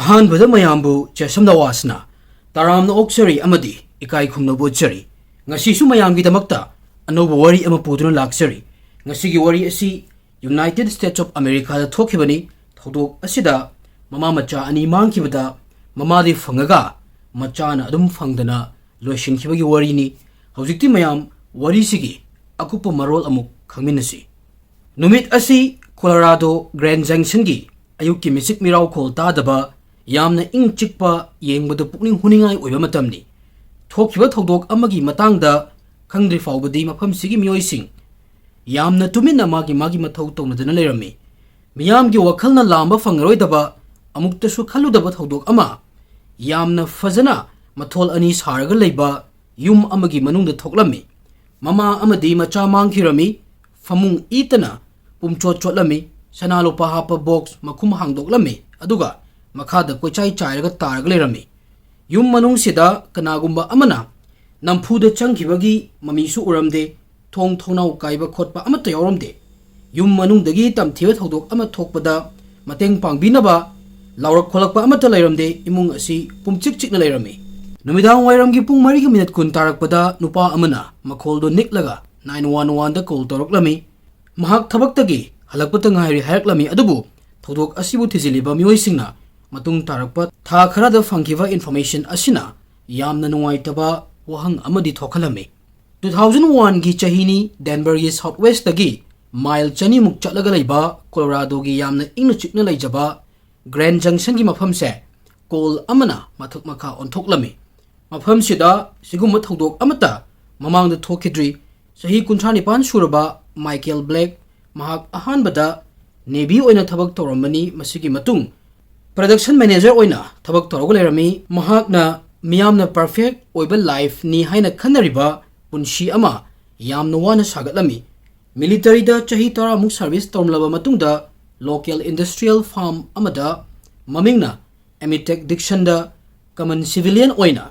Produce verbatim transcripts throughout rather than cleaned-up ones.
ꯑꯍꯥꯟꯕꯗ ꯃꯌꯥꯝꯕꯨ ꯆꯦꯁꯝ ꯅꯋꯥꯁꯅ ꯇꯔꯥꯝꯅ ꯑꯣꯛꯆꯔꯤ ꯑꯃꯗꯤ ꯏꯀꯥꯏ ꯈꯨꯝꯅꯕ ꯎꯠꯆꯔꯤ꯫ ꯉꯁꯤꯁꯨ ꯃꯌꯥꯝꯒꯤꯗꯃꯛꯇ ꯑꯅꯧꯕ ꯋꯥꯔꯤ ꯑꯃ ꯄꯨꯗꯨꯅ ꯂꯥꯛꯆꯔꯤ꯫ ꯉꯁꯤꯒꯤ ꯋꯥꯔꯤ ꯑꯁꯤ United States of Americaꯗ ꯊꯣꯛꯈꯤꯕꯅꯤ꯫ ꯊꯧꯗꯣꯛ ꯑꯁꯤꯗ ꯃꯃꯥ ꯃꯆꯥ ꯑꯅꯤ ꯃꯥꯡꯈꯤꯕꯗ ꯃꯃꯥꯗꯤ ꯐꯪꯉꯒ ꯃꯆꯥꯅ ꯑꯗꯨꯝ ꯐꯪꯗꯅ ꯂꯣꯏꯁꯤꯟꯈꯤꯕꯒꯤ ꯋꯥꯔꯤꯅꯤ꯫ ꯍꯧꯖꯤꯛꯇꯤ ꯃꯌꯥꯝ ꯋꯥꯔꯤꯁꯤꯒꯤ ꯑꯀꯨꯞꯄ ꯃꯔꯣꯜ ꯑꯃꯨꯛ ꯈꯪꯃꯤꯟꯅꯁꯤ꯫ ꯅꯨꯃꯤꯠ ꯑꯁꯤ Colorado Grand Junctionꯒꯤ ꯑꯌꯨꯛꯀꯤ ꯃꯤꯆꯤꯛ ꯃꯤꯔꯥꯎꯈꯣꯜ ꯇꯥꯗꯕ, ꯌꯥꯝꯅ ꯏꯪ ꯆꯤꯛꯄ, ꯌꯦꯡꯕꯗ ꯄꯨꯛꯅꯤꯡ ꯍꯨꯅꯤꯡꯉꯥꯏ ꯑꯣꯏꯕ ꯃꯇꯝꯅꯤ꯫ ꯊꯣꯛꯈꯤꯕ ꯊꯧꯗꯣꯛ ꯑꯃꯒꯤ ꯃꯇꯥꯡꯗ ꯈꯪꯗ꯭ꯔꯤ ꯐꯥꯎꯕꯗꯤ ꯃꯐꯝꯁꯤꯒꯤ ꯃꯤꯑꯣꯏꯁꯤꯡ ꯌꯥꯝꯅ ꯇꯨꯃꯤꯟꯅ ꯃꯥꯒꯤ ꯃꯥꯒꯤ ꯃꯊꯧ ꯇꯧꯅꯗꯨꯅ ꯂꯩꯔꯝꯃꯤ꯫ ꯃꯤꯌꯥꯝꯒꯤ ꯋꯥꯈꯜꯅ ꯂꯥꯝꯕ ꯐꯪꯉꯔꯣꯏꯗꯕ, ꯑꯃꯨꯛꯇꯁꯨ ꯈꯜꯂꯨꯗꯕ ꯊꯧꯗꯣꯛ ꯑꯃ, ꯌꯥꯝꯅ ꯐꯖꯅ ꯃꯊꯣꯜ ꯑꯅꯤ ꯁꯥꯔꯒ ꯂꯩꯕ ꯌꯨꯝ ꯑꯃꯒꯤ ꯃꯅꯨꯡꯗ ꯊꯣꯛꯂꯝꯃꯤ꯫ ꯃꯃꯥ ꯑꯃꯗꯤ ꯃꯆꯥ ꯃꯥꯡꯈꯤꯔꯝꯃꯤ꯫ ꯐꯃꯨꯡ ꯏꯠꯇꯅ ꯄꯨꯝꯆꯣꯠ ꯆꯣꯠꯂꯝꯃꯤ꯫ ꯁꯅꯥ ꯂꯨꯄꯥ ꯍꯥꯞꯄ ꯕꯣꯛꯁ ꯃꯈꯨꯝ ꯍꯥꯡꯗꯣꯛꯂꯝꯃꯤ, ꯑꯗꯨꯒ ꯃꯈꯥꯗ ꯀꯣꯏꯆꯥꯏ ꯆꯥꯏꯔꯒ ꯇꯥꯔꯒ ꯂꯩꯔꯝꯃꯤ꯫ ꯌꯨꯝ ꯃꯅꯨꯡꯁꯤꯗ ꯀꯅꯥꯒꯨꯝꯕ ꯑꯃꯅ ꯅꯝꯐꯨꯗ ꯆꯪꯈꯤꯕꯒꯤ ꯃꯃꯤꯁꯨ ꯎꯔꯝꯗꯦ꯫ ꯊꯣꯡ ꯊꯣꯡꯅꯥꯎ ꯀꯥꯏꯕ ꯈꯣꯠꯄ ꯑꯃꯠꯇ ꯌꯥꯎꯔꯝꯗꯦ꯫ ꯌꯨꯝ ꯃꯅꯨꯡꯗꯒꯤ ꯇꯝꯊꯤꯕ ꯊꯧꯗꯣꯛ ꯑꯃ ꯊꯣꯛꯄꯗ ꯃꯇꯦꯡ ꯄꯥꯡꯕꯤꯅꯕ ꯂꯥꯎꯔꯛ ꯈꯣꯠꯂꯛꯄ ꯑꯃꯠꯇ ꯂꯩꯔꯝꯗꯦ꯫ ꯏꯃꯨꯡ ꯑꯁꯤ ꯄꯨꯝꯆꯤꯛ ꯆꯤꯛꯅ ꯂꯩꯔꯝꯃꯤ꯫ ꯅꯨꯃꯤꯗꯥꯡ ꯋꯥꯏꯔꯝꯒꯤ ꯄꯨꯡ ꯃꯔꯤꯒ ꯃꯤꯅꯠ ꯀꯨꯟ ꯇꯥꯔꯛꯄꯗ ꯅꯨꯄꯥ ꯑꯃꯅ ꯃꯈꯣꯜꯗꯨ ꯅꯤꯛꯂꯒ nine one oneꯗ call ꯇꯧꯔꯛꯂꯝꯃꯤ꯫ ꯃꯍꯥꯛ ꯊꯕꯛꯇꯒꯤ ꯍꯜꯂꯛꯄꯇ ꯉꯥꯏꯔꯤ ꯍꯥꯏꯔꯛꯂꯝꯃꯤ, ꯑꯗꯨꯕꯨ ꯊꯧꯗꯣꯛ ꯑꯁꯤꯕꯨ ꯊꯤꯖꯤꯜꯂꯤꯕ ꯃꯤꯑꯣꯏꯁꯤꯡꯅ ꯃꯇꯨꯡ ꯇꯥꯔꯛꯄ ꯊꯥ ꯈꯔꯗ ꯐꯪꯈꯤꯕ information ꯑꯁꯤꯅ ꯌꯥꯝꯅ ꯅꯨꯡꯉꯥꯏꯇꯕ ꯋꯥꯍꯪ ꯑꯃꯗꯤ ꯊꯣꯛꯍꯜꯂꯝꯃꯤ꯫ Two thousand oneꯒꯤ ꯆꯍꯤꯅꯤ꯫ Denverꯒꯤ southwestꯇꯒꯤ mile ꯆꯅꯤꯃꯨꯛ ꯆꯠꯂꯒ ꯂꯩꯕ Coloradoꯒꯤ ꯌꯥꯝꯅ ꯏꯪꯅ ꯆꯤꯛꯅ ꯂꯩꯖꯕ Grand Junctionꯒꯤ ꯃꯐꯝꯁꯦ call ꯑꯃꯅ ꯃꯊꯛ ꯃꯈꯥ ꯑꯣꯟꯊꯣꯛꯂꯝꯃꯤ꯫ ꯃꯐꯝꯁꯤꯗ ꯁꯤꯒꯨꯝꯕ ꯊꯧꯗꯣꯛ ꯑꯃꯠꯇ ꯃꯃꯥꯡꯗ ꯊꯣꯛꯈꯤꯗ꯭ꯔꯤ꯫ ꯆꯍꯤ ꯀꯨꯟꯊ꯭ꯔꯥ ꯅꯤꯄꯥꯟ ꯁꯨꯔꯕ Michael Black, ꯃꯍꯥꯛ ꯑꯍꯥꯟꯕꯗ Navy ꯑꯣꯏꯅ ꯊꯕꯛ ꯇꯧꯔꯝꯕꯅꯤ꯫ ꯃꯁꯤꯒꯤ ꯃꯇꯨꯡ production manager ꯑꯣꯏꯅ ꯊꯕꯛ ꯇꯧꯔꯒ ꯂꯩꯔꯝꯃꯤ꯫ ꯃꯍꯥꯛꯅ ꯃꯤꯌꯥꯝꯅ perfect ꯑꯣꯏꯕ lifeꯅꯤ ꯍꯥꯏꯅ ꯈꯟꯅꯔꯤꯕ ꯄꯨꯟꯁꯤ ꯑꯃ ꯌꯥꯝꯅ ꯋꯥꯅ ꯁꯥꯒꯠꯂꯝꯃꯤ꯫ Militaryꯗ ꯆꯍꯤ ꯇꯔꯥꯃꯨꯛ service ꯇꯧꯔꯝꯂꯕ ꯃꯇꯨꯡꯗ local industrial firm ꯑꯃꯗ, ꯃꯃꯤꯡꯅ Amitech Dixonꯗ, common civilian ꯑꯣꯏꯅ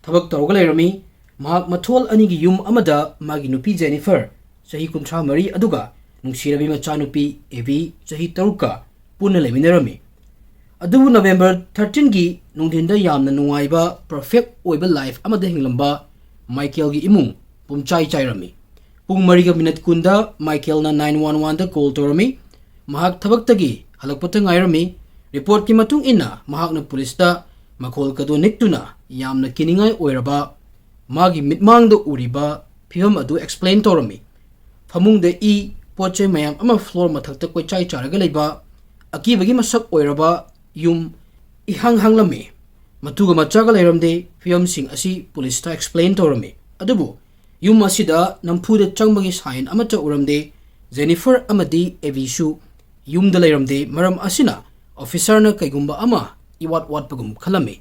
ꯊꯕꯛ ꯇꯧꯔꯒ ꯂꯩꯔꯝꯃꯤ꯫ ꯃꯍꯥꯛ ꯃꯊꯣꯜ ꯑꯅꯤꯒꯤ ꯌꯨꯝ ꯑꯃꯗ ꯃꯥꯒꯤ ꯅꯨꯄꯤ Jennifer, ꯆꯍꯤ ꯀꯨꯟꯊ꯭ꯔꯥ ꯃꯔꯤ, ꯑꯗꯨꯒ ꯅꯨꯡꯁꯤꯔꯕꯤ ꯃꯆꯥꯅꯨꯄꯤ Abby, ꯆꯍꯤ ꯇꯔꯨꯛꯀ ꯄꯨꯟꯅ ꯂꯩꯃꯤꯟꯅꯔꯝꯃꯤ꯫ ꯑꯗꯨꯕꯨ November thirteenꯒꯤ ꯅꯨꯡꯊꯤꯟꯗ ꯌꯥꯝꯅ ꯅꯨꯡꯉꯥꯏꯕ, perfect ꯑꯣꯏꯕ life ꯑꯃꯗ ꯍꯤꯡꯂꯝꯕ ꯃꯥꯏꯀꯦꯜꯒꯤ ꯏꯃꯨꯡ ꯄꯨꯝꯆꯥꯏ ꯆꯥꯏꯔꯝꯃꯤ꯫ ꯄꯨꯡ ꯃꯔꯤꯒ minute ꯀꯨꯟꯗ ꯃꯥꯏꯀꯦꯜꯅ nine one oneꯗ call ꯇꯧꯔꯝꯃꯤ꯫ ꯃꯍꯥꯛ ꯊꯕꯛꯇꯒꯤ ꯍꯜꯂꯛꯄꯇ ꯉꯥꯏꯔꯝꯃꯤ꯫ Reportꯀꯤ ꯃꯇꯨꯡ ꯏꯟꯅ, ꯃꯍꯥꯛꯅ ꯄꯨꯂꯤꯁꯇ ꯃꯈꯣꯜ ꯀꯗꯣ ꯅꯤꯛꯇꯨꯅ ꯌꯥꯝꯅ ꯀꯤꯅꯤꯡꯉꯥꯏ ꯑꯣꯏꯔꯕ ꯃꯥꯒꯤ ꯃꯤꯠꯃꯥꯡꯗ ꯎꯔꯤꯕ ꯐꯤꯚꯝ ꯑꯗꯨ explain ꯇꯧꯔꯝꯃꯤ꯫ ꯐꯃꯨꯡꯗ ꯏ, ꯄꯣꯠ ꯆꯩ ꯃꯌꯥꯝ ꯑꯃ floor ꯃꯊꯛꯇ ꯀꯣꯏꯆꯥꯏ ꯆꯥꯏꯔꯒ ꯂꯩꯕ, ꯑꯀꯤꯕꯒꯤ ꯃꯁꯛ ꯑꯣꯏꯔꯕ ꯌꯨꯝ ꯏꯍꯥꯡ ꯍꯥꯡꯂꯝꯃꯤ꯫ ꯃꯇꯨꯒ ꯃꯆꯥꯒ ꯂꯩꯔꯝꯗꯦ꯫ ꯐꯤꯚꯝꯁꯤꯡ ꯑꯁꯤ ꯄꯨꯂꯤꯁꯇ explain ꯇꯧꯔꯝꯃꯤ꯫ ꯑꯗꯨꯕꯨ ꯌꯨꯝ ꯑꯁꯤꯗ ꯅꯝꯐꯨꯗ ꯆꯪꯕꯒꯤ sign ꯑꯃꯠꯇ ꯎꯔꯝꯗꯦ꯫ ꯖꯦꯅꯤꯐꯔ ꯑꯃꯗꯤ ꯑꯦꯕꯤꯁꯨ ꯌꯨꯝꯗ ꯂꯩꯔꯝꯗꯦ꯫ ꯃꯔꯝ ꯑꯁꯤꯅ officerꯅ ꯀꯩꯒꯨꯝꯕ ꯑꯃ ꯏꯋꯥꯠ ꯋꯥꯠꯄꯒꯨꯝ ꯈꯜꯂꯝꯃꯤ꯫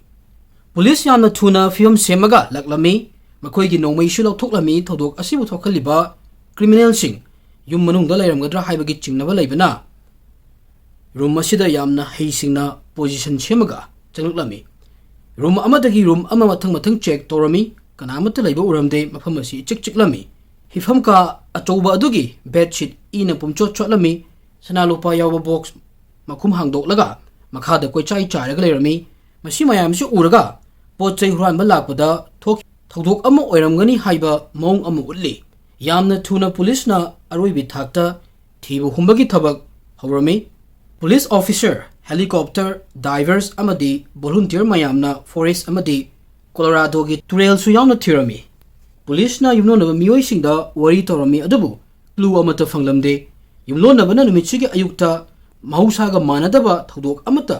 ꯄꯨꯂꯤꯁ ꯌꯥꯝꯅ ꯊꯨꯅ ꯐꯤꯚꯝ ꯁꯦꯝꯃꯒ ꯂꯥꯛꯂꯝꯃꯤ꯫ ꯃꯈꯣꯏꯒꯤ ꯅꯣꯡꯃꯩꯁꯨ ꯂꯧꯊꯣꯛꯂꯝꯃꯤ꯫ ꯊꯧꯗꯣꯛ ꯑꯁꯤꯕꯨ ꯊꯣꯛꯍꯜꯂꯤꯕ criminalꯁꯤꯡ ꯌꯨꯝ ꯃꯅꯨꯡꯗ ꯂꯩꯔꯝꯒꯗ꯭ꯔꯥ ꯍꯥꯏꯕꯒꯤ ꯆꯤꯡꯅꯕ ꯂꯩꯕꯅ, room ꯑꯁꯤꯗ ꯌꯥꯝꯅ ꯍꯩꯁꯤꯡꯅ position ꯁꯦꯝꯃꯒ ꯆꯪꯂꯛꯂꯝꯃꯤ꯫ Room ꯑꯃꯗꯒꯤ room ꯑꯃ ꯃꯊꯪ ꯃꯊꯪ check ꯇꯧꯔꯝꯃꯤ꯫ ꯀꯅꯥꯃꯠꯇ ꯂꯩꯕ ꯎꯔꯝꯗꯦ꯫ ꯃꯐꯝ ꯑꯁꯤ ꯏꯆꯤꯛ ꯆꯤꯛꯂꯝꯃꯤ꯫ ꯍꯤꯐꯝ ꯀꯥ ꯑꯆꯧꯕ ꯑꯗꯨꯒꯤ bedsheet ꯏꯅ ꯄꯨꯝꯆꯣꯠ ꯆꯣꯠꯂꯝꯃꯤ꯫ ꯁꯅꯥ ꯂꯨꯄꯥ ꯌꯥꯎꯕ box ꯃꯈꯨꯝ ꯍꯥꯡꯗꯣꯛꯂꯒ ꯃꯈꯥꯗ ꯀꯣꯏꯆꯥꯏ ꯆꯥꯏꯔꯒ ꯂꯩꯔꯝꯃꯤ꯫ ꯃꯁꯤ ꯃꯌꯥꯝꯁꯤ ꯎꯔꯒ ꯄꯣꯠ ꯆꯩ ꯍꯨꯔꯥꯟꯕ ꯂꯥꯛꯄꯗ ꯊꯣꯛ-, ꯊꯧꯗꯣꯛ ꯑꯃ ꯑꯣꯏꯔꯝꯒꯅꯤ ꯍꯥꯏꯕ ꯃꯑꯣꯡ ꯑꯃ ꯎꯠꯂꯤ꯫ ꯌꯥꯝꯅ ꯊꯨꯅ ꯄꯨꯂꯤꯁꯅ ꯑꯔꯣꯏꯕꯤ ꯊꯥꯛꯇ ꯊꯤꯕ ꯍꯨꯝꯕꯒꯤ ꯊꯕꯛ ꯍꯧꯔꯝꯃꯤ꯫ Police officer, helicopter, divers ꯑꯃꯗꯤ volunteer ꯃꯌꯥꯝꯅ forest ꯑꯃꯗꯤ Coloradoꯒꯤ ꯇꯨꯔꯦꯜꯁꯨ ꯌꯥꯎꯅ ꯊꯤꯔꯝꯃꯤ꯫ ꯄꯨꯂꯤꯁꯅ ꯌꯨꯝꯂꯣꯟꯅꯕ ꯃꯤꯑꯣꯏꯁꯤꯡꯗ ꯋꯥꯔꯤ ꯇꯧꯔꯝꯃꯤ, ꯑꯗꯨꯕꯨ clue ꯑꯃꯠꯇ ꯐꯪꯂꯝꯗꯦ꯫ ꯌꯨꯝꯂꯣꯟꯅꯕꯅ ꯅꯨꯃꯤꯠꯁꯤꯒꯤ ꯑꯌꯨꯛꯇ ꯃꯍꯧꯁꯥꯒ ꯃꯥꯟꯅꯗꯕ ꯊꯧꯗꯣꯛ ꯑꯃꯠꯇ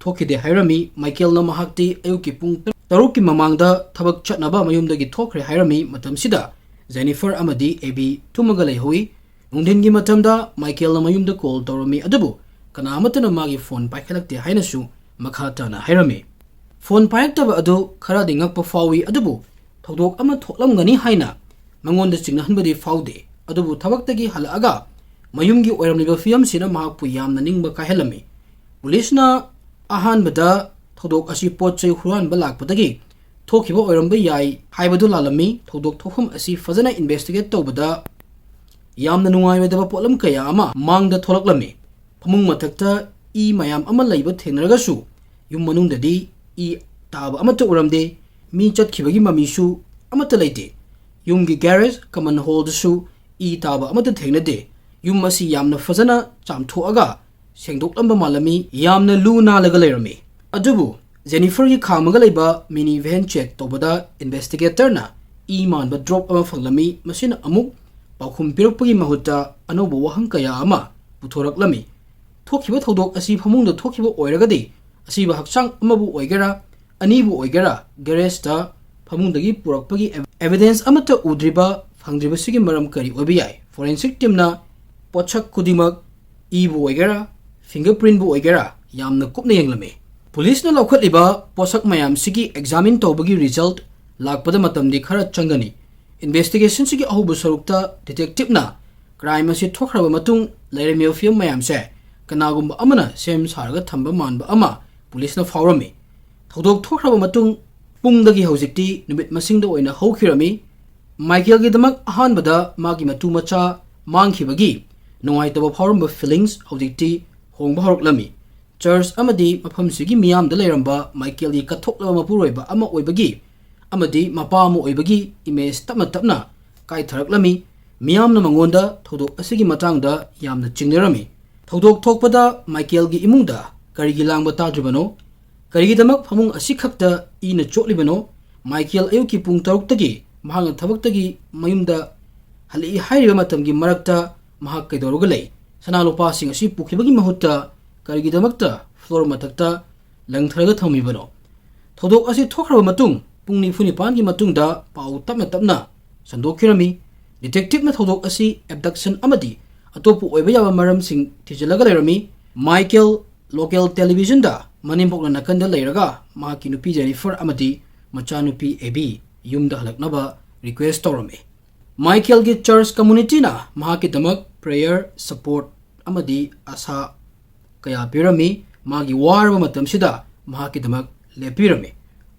ꯊꯣꯛꯈꯤꯗꯦ ꯍꯥꯏꯔꯝꯃꯤ꯫ ꯃꯥꯏꯀꯦꯜꯅ ꯃꯍꯥꯛꯇꯤ ꯑꯌꯨꯛꯀꯤ ꯄꯨꯡ ꯇꯔꯨꯛꯀꯤ ꯃꯃꯥꯡꯗ ꯊꯕꯛ ꯆꯠꯅꯕ ꯃꯌꯨꯝꯗꯒꯤ ꯊꯣꯛꯈ꯭ꯔꯦ ꯍꯥꯏꯔꯝꯃꯤ꯫ ꯃꯇꯝꯁꯤꯗ ꯖꯦꯅꯤꯐꯔ ꯑꯃꯗꯤ ꯑꯦꯕꯤ ꯇꯨꯝꯃꯒ ꯂꯩꯍꯧꯏ꯫ ꯅꯨꯡꯊꯤꯟꯒꯤ ꯃꯇꯝꯗ ꯃꯥꯏꯀꯦꯜꯅ ꯃꯌꯨꯝꯗ call ꯇꯧꯔꯝꯃꯤ, ꯑꯗꯨꯕꯨ ꯀꯅꯥ ꯑꯃꯠꯇꯅ ꯃꯥꯒꯤ phone ꯄꯥꯏꯈꯠꯂꯛꯇꯦ ꯍꯥꯏꯅꯁꯨ ꯃꯈꯥ ꯇꯥꯅ ꯍꯥꯏꯔꯝꯃꯤ꯫ Phone ꯄꯥꯏꯔꯛꯇꯕ ꯑꯗꯨ ꯈꯔꯗꯤ ꯉꯛꯄ ꯐꯥꯎꯏ, ꯑꯗꯨꯕꯨ ꯊꯧꯗꯣꯛ ꯑꯃ ꯊꯣꯛꯂꯝꯒꯅꯤ ꯍꯥꯏꯅ ꯃꯉꯣꯟꯗ ꯆꯤꯡꯅꯍꯟꯕꯗꯤ ꯐꯥꯎꯗꯦ꯫ ꯑꯗꯨꯕꯨ ꯊꯕꯛꯇꯒꯤ ꯍꯜꯂꯛꯑꯒ ꯃꯌꯨꯝꯒꯤ ꯑꯣꯏꯔꯝꯂꯤꯕ ꯐꯤꯕꯝꯁꯤꯅ ꯃꯍꯥꯛꯄꯨ ꯌꯥꯝꯅ ꯅꯤꯡꯕ ꯀꯥꯏꯍꯜꯂꯝꯃꯤ꯫ ꯄꯨꯂꯤꯁꯅ ꯑꯍꯥꯟꯕꯗ ꯊꯧꯗꯣꯛ ꯑꯁꯤ ꯄꯣꯠ ꯆꯩ ꯍꯨꯔꯥꯟꯕ ꯂꯥꯛꯄꯗꯒꯤ ꯊꯣꯛꯈꯤꯕ ꯑꯣꯏꯔꯝꯕ ꯌꯥꯏ ꯍꯥꯏꯕꯗꯨ ꯂꯥꯜꯂꯝꯃꯤ꯫ ꯊꯧꯗꯣꯛ ꯊꯣꯛꯐꯝ ꯑꯁꯤ ꯐꯖꯅ investigate ꯇꯧꯕꯗ ꯌꯥꯝꯅ ꯅꯨꯡꯉꯥꯏꯔꯣꯏꯗꯕ ꯄꯣꯠꯂꯝ ꯀꯌꯥ ꯑꯃ ꯃꯥꯡꯗ ꯊꯣꯛꯂꯛꯂꯝꯃꯤ꯫ ꯐꯃꯨꯡ ꯃꯊꯛꯇ ꯏ ꯃꯌꯥꯝ ꯑꯃ ꯂꯩꯕ ꯊꯦꯡꯅꯔꯒꯁꯨ ꯌꯨꯝ ꯃꯅꯨꯡꯗꯗꯤ ꯏ ꯇꯥꯕ ꯑꯃꯠꯇ ꯎꯔꯝꯗꯦ꯫ ꯃꯤ ꯆꯠꯈꯤꯕꯒꯤ ꯃꯃꯤꯁꯨ ꯑꯃꯠꯇ ꯂꯩꯇꯦ꯫ ꯌꯨꯝꯒꯤ garage, common hallꯗꯁꯨ ꯏ ꯇꯥꯕ ꯑꯃꯠꯇ ꯊꯦꯡꯅꯗꯦ꯫ ꯌꯨꯝ ꯑꯁꯤ ꯌꯥꯝꯅ ꯐꯖꯅ ꯆꯥꯝꯊꯣꯛꯑꯒ ꯁꯦꯡꯗꯣꯛꯂꯝꯕ ꯃꯥꯜꯂꯝꯃꯤ꯫ ꯌꯥꯝꯅ ꯂꯨ ꯅꯥꯜꯂꯒ ꯂꯩꯔꯝꯃꯤ꯫ ꯑꯗꯨꯕꯨ ꯖꯦꯅꯤꯐꯔꯒꯤ ꯈꯥꯝꯃꯒ ꯂꯩꯕ minivan check ꯇꯧꯕꯗ investigatorꯅ ꯏ ꯃꯥꯟꯕ drop ꯑꯃ ꯐꯪꯂꯝꯃꯤ꯫ ꯃꯁꯤꯅ ꯑꯃꯨꯛ ꯄꯥꯎꯈꯨꯝ ꯄꯤꯔꯛꯄꯒꯤ ꯃꯍꯨꯠꯇ ꯑꯅꯧꯕ ꯋꯥꯍꯪ ꯀꯌꯥ ꯑꯃ ꯄꯨꯊꯣꯔꯛꯂꯝꯃꯤ꯫ ꯊꯣꯛꯈꯤꯕ ꯊꯧꯗꯣꯛ ꯑꯁꯤ ꯐꯃꯨꯡꯗ ꯊꯣꯛꯈꯤꯕ ꯑꯣꯏꯔꯒꯗꯤ, ꯑꯁꯤꯕ ꯍꯛꯆꯥꯡ ꯑꯃꯕꯨ ꯑꯣꯏꯒꯦꯔꯥ, ꯑꯅꯤꯕꯨ ꯑꯣꯏꯒꯦꯔꯥ, garageꯇ ꯐꯃꯨꯡꯗꯒꯤ ꯄꯨꯔꯛꯄꯒꯤ ev-, evidence ꯑꯃꯠꯇ ꯎꯗ꯭ꯔꯤꯕ, ꯐꯪꯗ꯭ꯔꯤꯕꯁꯤꯒꯤ ꯃꯔꯝ ꯀꯔꯤ ꯑꯣꯏꯕ ꯌꯥꯏ? Forensic teamꯅ ꯄꯣꯠꯁꯛ ꯈꯨꯗꯤꯡꯃꯛ, ꯏꯕꯨ ꯑꯣꯏꯒꯦꯔꯥ, fingerprintꯕꯨ ꯑꯣꯏꯒꯦꯔꯥ, ꯌꯥꯝꯅ ꯀꯨꯞꯅ ꯌꯦꯡꯂꯝꯃꯤ꯫ ꯄꯨꯂꯤꯁꯅ ꯂꯧꯈꯠꯂꯤꯕ ꯄꯣꯠꯁꯛ ꯃꯌꯥꯝꯁꯤꯒꯤ examine ꯇꯧꯕꯒꯤ result ꯂꯥꯛꯄꯗ ꯃꯇꯝꯗꯤ ꯈꯔ ꯆꯪꯒꯅꯤ꯫ Investigationꯁꯤꯒꯤ ꯑꯍꯧꯕ ꯁꯔꯨꯛꯇ detectiveꯅ crime ꯑꯁꯤ ꯊꯣꯛꯈ꯭ꯔꯕ ꯃꯇꯨꯡ ꯂꯩꯔꯝꯃꯤꯕ ꯐꯤꯕꯝ ꯃꯌꯥꯝꯁꯦ ꯀꯅꯥꯒꯨꯝꯕ ꯑꯃꯅ ꯁꯦꯝ ꯁꯥꯔꯒ ꯊꯝꯕ ꯃꯥꯟꯕ ꯑꯃ ꯄꯨꯂꯤꯁꯅ ꯐꯥꯎꯔꯝꯃꯤ꯫ ꯊꯧꯗꯣꯛ ꯊꯣꯛꯈ꯭ꯔꯕ ꯃꯇꯨꯡ ꯄꯨꯡꯗꯒꯤ ꯍꯧꯖꯤꯛꯇꯤ ꯅꯨꯃꯤꯠ ꯃꯁꯤꯡꯗ ꯑꯣꯏꯅ ꯍꯧꯈꯤꯔꯝꯃꯤ꯫ ꯃꯥꯏꯀꯦꯜꯒꯤꯗꯃꯛ ꯑꯍꯥꯟꯕꯗ ꯃꯥꯒꯤ ꯃꯇꯨ ꯃꯆꯥ ꯃꯥꯡꯈꯤꯕꯒꯤ ꯅꯨꯡꯉꯥꯏꯇꯕ ꯐꯥꯎꯔꯝꯕ feelings ꯍꯧꯖꯤꯛꯇꯤ ꯍꯣꯡꯕ ꯍꯧꯔꯛꯂꯝꯃꯤ꯫ Church ꯑꯃꯗꯤ ꯃꯐꯝꯁꯤꯒꯤ ꯃꯤꯌꯥꯝꯗ ꯂꯩꯔꯝꯕ ꯃꯥꯏꯀꯦꯜꯒꯤ ꯀꯠꯊꯣꯛꯂꯕ ꯃꯄꯨꯔꯣꯏꯕ ꯑꯃ ꯑꯣꯏꯕꯒꯤ ꯑꯃꯗꯤ ꯃꯄꯥ ꯑꯃ ꯑꯣꯏꯕꯒꯤ image ꯇꯞꯅ ꯇꯞꯅ ꯀꯥꯏꯊꯔꯛꯂꯝꯃꯤ꯫ ꯃꯤꯌꯥꯝꯅ ꯃꯉꯣꯟꯗ ꯊꯧꯗꯣꯛ ꯑꯁꯤꯒꯤ ꯃꯇꯥꯡꯗ ꯌꯥꯝꯅ ꯆꯤꯡꯅꯔꯝꯃꯤ꯫ ꯊꯧꯗꯣꯛ ꯊꯣꯛꯄꯗ ꯃꯥꯏꯀꯦꯜꯒꯤ ꯏꯃꯨꯡꯗ ꯀꯔꯤꯒꯤ ꯂꯥꯡꯕ ꯇꯥꯗ꯭ꯔꯤꯕꯅꯣ? ꯀꯔꯤꯒꯤꯗꯃꯛ ꯐꯃꯨꯡ ꯑꯁꯤꯈꯛꯇ ꯏꯅ ꯆꯣꯠꯂꯤꯕꯅꯣ? ꯃꯥꯏꯀꯦꯜ ꯑꯌꯨꯛꯀꯤ ꯄꯨꯡ ꯇꯔꯨꯛꯇꯒꯤ ꯃꯍꯥꯛꯅ ꯊꯕꯛꯇꯒꯤ ꯃꯌꯨꯝꯗ ꯍꯜꯂꯛꯏ ꯍꯥꯏꯔꯤꯕ ꯃꯇꯝꯒꯤ ꯃꯔꯛꯇ ꯃꯍꯥꯛ ꯀꯩꯗꯧꯔꯒ ꯂꯩ? ꯁꯅꯥ ꯂꯨꯄꯥꯁꯤꯡ ꯑꯁꯤ ꯄꯨꯈꯤꯕꯒꯤ ꯃꯍꯨꯠꯇ ꯀꯔꯤꯒꯤꯗꯃꯛꯇ floor ꯃꯊꯛꯇ ꯂꯪꯊꯔꯒ ꯊꯝꯃꯤꯕꯅꯣ? ꯊꯧꯗꯣꯛ ꯑꯁꯤ ꯊꯣꯛꯈ꯭ꯔꯕ ꯃꯇꯨꯡ ꯄꯨꯡ ꯅꯤꯐꯨ ꯅꯤꯄꯥꯟꯒꯤ ꯃꯇꯨꯡꯗ ꯄꯥꯎ ꯇꯞꯅ ꯇꯞꯅ ꯁꯟꯗꯣꯛꯈꯤꯔꯝꯃꯤ꯫ Detectiveꯅ ꯊꯧꯗꯣꯛ ꯑꯁꯤ abduction ꯑꯃꯗꯤ ꯑꯇꯣꯞꯄ ꯑꯣꯏꯕ ꯌꯥꯕ ꯃꯔꯝꯁꯤꯡ ꯊꯤꯖꯤꯜꯂꯒ ꯂꯩꯔꯝꯃꯤ꯫ ꯃꯥꯏꯀꯦꯜ local televisionꯗ ꯃꯅꯦꯝꯕꯣꯛꯅ ꯅꯥꯀꯟꯗ ꯂꯩꯔꯒ ꯃꯍꯥꯛꯀꯤ ꯅꯨꯄꯤ ꯖꯦꯅꯤꯐꯔ ꯑꯃꯗꯤ ꯃꯆꯥꯅꯨꯄꯤ ꯑꯦꯕꯤ ꯌꯨꯝꯗ ꯍꯜꯂꯛꯅꯕ request ꯇꯧꯔꯝꯃꯤ꯫ ꯃꯥꯏꯀꯦꯜꯒꯤ church communityꯅ ꯃꯍꯥꯛꯀꯤꯗꯃꯛ prayer, support ꯑꯃꯗꯤ ꯑꯁꯥ ꯀꯌꯥ ꯄꯤꯔꯝꯃꯤ꯫ ꯃꯥꯒꯤ ꯋꯥꯔꯕ ꯃꯇꯝꯁꯤꯗ ꯃꯍꯥꯛꯀꯤꯗꯃꯛ ꯂꯦꯞꯄꯤꯔꯝꯃꯤ꯫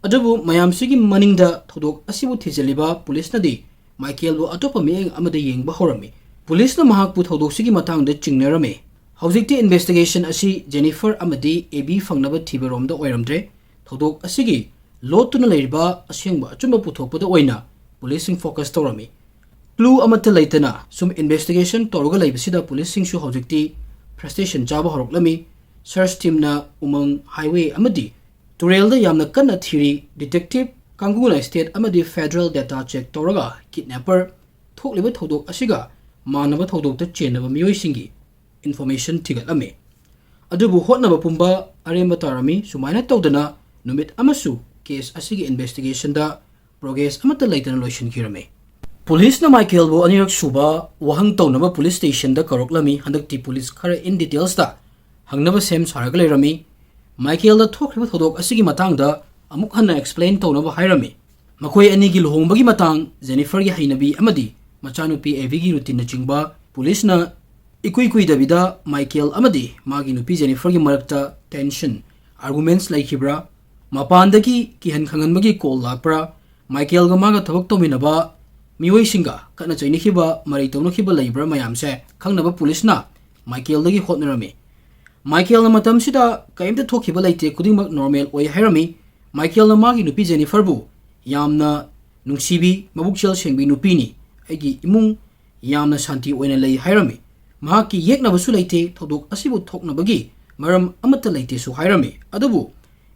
ꯑꯗꯨꯕꯨ ꯃꯌꯥꯝꯁꯤꯒꯤ ꯃꯅꯤꯡꯗ ꯊꯧꯗꯣꯛ ꯑꯁꯤꯕꯨ ꯊꯤꯖꯤꯜꯂꯤꯕ ꯄꯨꯂꯤꯁꯅꯗꯤ ꯃꯥꯏꯀꯦꯜꯕꯨ ꯑꯇꯣꯞꯄ ꯃꯤꯠꯌꯦꯡ ꯑꯃꯗ ꯌꯦꯡꯕ ꯍꯧꯔꯝꯃꯤ꯫ ꯄꯨꯂꯤꯁꯅ ꯃꯍꯥꯛꯄꯨ ꯊꯧꯗꯣꯛꯁꯤꯒꯤ ꯃꯇꯥꯡꯗ ꯆꯤꯡꯅꯔꯝꯃꯤ꯫ ꯍꯧꯖꯤꯛꯇꯤ ꯏꯟꯚꯦꯁꯇꯤꯒꯦꯁꯟ ꯑꯁꯤ ꯖꯦꯅꯤꯐꯔ ꯑꯃꯗꯤ ꯑꯦꯕꯤ ꯐꯪꯅꯕ ꯊꯤꯕꯔꯣꯝꯗ ꯑꯣꯏꯔꯝꯗ꯭ꯔꯦ꯫ ꯊꯧꯗꯣꯛ ꯑꯁꯤꯒꯤ ꯂꯣꯠꯇꯨꯅ ꯂꯩꯔꯤꯕ ꯑꯁꯦꯡꯕ ꯑꯆꯨꯝꯕ ꯄꯨꯊꯣꯛꯄꯗ ꯑꯣꯏꯅ ꯄꯨꯂꯤꯁꯁꯤꯡ ꯐꯣꯀꯁ ꯇꯧꯔꯝꯃꯤ꯫ ꯀ꯭ꯂꯨ ꯑꯃꯠꯇ ꯂꯩꯇꯅ ꯁꯨꯝ ꯏꯟꯚꯦꯁꯇꯤꯒꯦꯁꯟ ꯇꯧꯔꯒ ꯂꯩꯕꯁꯤꯗ ꯄꯨꯂꯤꯁꯁꯤꯡꯁꯨ ꯍꯧꯖꯤꯛꯇꯤ ꯐ꯭ꯔꯁꯇ꯭ꯔꯦꯁꯟ ꯆꯥꯕ ꯍꯧꯔꯛꯂꯝꯃꯤ꯫ ꯁꯔꯆ ꯇꯤꯝꯅ ꯎꯃꯪ, ꯍꯥꯏꯋꯦ ꯑꯃꯗꯤ ꯇꯨꯔꯦꯜꯗ ꯌꯥꯝꯅ ꯀꯟꯅ ꯊꯤꯔꯤ꯫ ꯗꯤꯇꯦꯛꯇꯤꯚ ꯀꯥꯡꯕꯨꯅ ꯁ꯭ꯇꯦꯠ ꯑꯃꯗꯤ ꯐꯦꯗꯔꯦꯜ ꯗꯦꯇꯥ ꯆꯦꯛ ꯇꯧꯔꯒ ꯀꯤꯗꯅꯦꯄꯔ ꯊꯣꯛꯂꯤꯕ ꯊꯧꯗꯣꯛ ꯑꯁꯤꯒ ꯃꯥꯟꯅꯕ ꯊꯧꯗꯣꯛꯇ ꯆꯦꯟꯅꯕ ꯃꯤꯑꯣꯏꯁꯤꯡꯒꯤ ꯏꯟꯐꯣꯔꯃꯦꯁꯟ ꯊꯤꯒꯠꯂꯝꯃꯤ꯫ ꯑꯗꯨꯕꯨ ꯍꯣꯠꯅꯕ ꯄꯨꯝꯕ ꯑꯔꯦꯝꯕ ꯇꯥꯔꯝꯃꯤ꯫ ꯁꯨꯃꯥꯏꯅ ꯇꯧꯗꯅ ꯅꯨꯃꯤꯠ ꯑꯃꯁꯨ ꯀꯦꯁ ꯑꯁꯤꯒꯤ ꯏꯟꯚꯦꯁꯇꯤꯒꯦꯁꯟꯗ ꯄ꯭ꯔꯣꯒ꯭ꯔꯦꯁ ꯑꯃꯠꯇ ꯂꯩꯇꯅ ꯂꯣꯏꯁꯤꯟꯈꯤꯔꯝꯃꯤ꯫ ꯄꯨꯂꯤꯁꯅ ꯃꯥꯏꯀꯦꯜꯕꯨ ꯑꯅꯤꯔꯛ ꯁꯨꯕ ꯋꯥꯍꯪ ꯇꯧꯅꯕ ꯄꯨꯂꯤꯁ ꯁ꯭ꯇꯦꯁꯟꯗ ꯀꯧꯔꯛꯂꯝꯃꯤ꯫ ꯍꯟꯗꯛꯇꯤ ꯄꯨꯂꯤꯁ ꯈꯔ ꯏꯟ ꯗꯤꯇꯦꯜꯁꯇ ꯍꯪꯅꯕ ꯁꯦꯝ ꯁꯥꯔꯒ ꯂꯩꯔꯝꯃꯤ꯫ ꯃꯥꯏꯀꯦꯜꯗ ꯊꯣꯛꯈ꯭ꯔꯤꯕ ꯊꯧꯗꯣꯛ ꯑꯁꯤꯒꯤ ꯃꯇꯥꯡꯗ ꯑꯃꯨꯛ ꯍꯟꯅ ꯑꯦꯛꯁꯄ꯭ꯂꯦꯟ ꯇꯧꯅꯕ ꯍꯥꯏꯔꯝꯃꯤ꯫ ꯃꯈꯣꯏ ꯑꯅꯤꯒꯤ ꯂꯨꯍꯣꯡꯕꯒꯤ ꯃꯇꯥꯡ, ꯖꯦꯅꯤꯐꯔꯒꯤ ꯍꯩꯅꯕꯤ ꯑꯃꯗꯤ ꯃꯆꯥꯅꯨꯄꯤ ꯑꯦꯚꯤꯒꯤ ꯔꯨꯇꯤꯟꯅꯆꯤꯡꯕ ꯄꯨꯂꯤꯁꯅ ꯏꯀꯨꯏ ꯀꯨꯏꯗꯕꯤꯗ ꯃꯥꯏꯀꯦꯜ ꯑꯃꯗꯤ ꯃꯥꯒꯤ ꯅꯨꯄꯤ ꯖꯦꯅꯤꯐꯔꯒꯤ ꯃꯔꯛꯇ ꯇꯦꯟꯁꯟ, ꯑꯥꯔꯒꯨꯃꯦꯟꯠꯁ ꯂꯩꯈꯤꯕ꯭ꯔꯥ, ꯃꯄꯥꯟꯗꯒꯤ ꯀꯤꯍꯟ ꯈꯪꯍꯟꯕꯒꯤ ꯀꯣꯜ ꯂꯥꯛꯄ꯭ꯔꯥ, ꯃꯥꯏꯀꯦꯜꯒ ꯃꯥꯒ ꯊꯕꯛ ꯇꯧꯃꯤꯟꯅꯕ ꯃꯤꯑꯣꯏꯁꯤꯡꯒ ꯈꯠꯅ ꯆꯩꯅꯈꯤꯕ, ꯃꯔꯩ ꯇꯧꯅꯈꯤꯕ ꯂꯩꯕ꯭ꯔꯥ ꯃꯌꯥꯝꯁꯦ ꯈꯪꯅꯕ ꯄꯨꯂꯤꯁꯅ ꯃꯥꯏꯀꯦꯜꯗꯒꯤ ꯍꯣꯠꯅꯔꯝꯃꯤ꯫ ꯃꯥꯏꯀꯦꯜꯅ ꯃꯇꯝꯁꯤꯗ ꯀꯔꯤꯝꯇ ꯊꯣꯛꯈꯤꯕ ꯂꯩꯇꯦ, ꯈꯨꯗꯤꯡꯃꯛ ꯅꯣꯔꯃꯦꯜ ꯑꯣꯏ ꯍꯥꯏꯔꯝꯃꯤ꯫ ꯃꯥꯏꯀꯦꯜꯅ ꯃꯥꯒꯤ ꯅꯨꯄꯤ ꯖꯦꯅꯤꯐꯔꯕꯨ ꯌꯥꯝꯅ ꯅꯨꯡꯁꯤꯕꯤ, ꯃꯕꯨꯛꯆꯦꯜ ꯁꯦꯡꯕꯤ ꯅꯨꯄꯤꯅꯤ, ꯑꯩꯒꯤ ꯏꯃꯨꯡ ꯌꯥꯝꯅ ꯁꯥꯟꯇꯤ ꯑꯣꯏꯅ ꯂꯩ ꯍꯥꯏꯔꯝꯃꯤ꯫ ꯃꯍꯥꯛꯀꯤ ꯌꯦꯛꯅꯕꯁꯨ ꯂꯩꯇꯦ, ꯊꯧꯗꯣꯛ ꯑꯁꯤꯕꯨ ꯊꯣꯛꯅꯕꯒꯤ ꯃꯔꯝ ꯑꯃꯠꯇ ꯂꯩꯇꯦꯁꯨ ꯍꯥꯏꯔꯝꯃꯤ꯫ ꯑꯗꯨꯕꯨ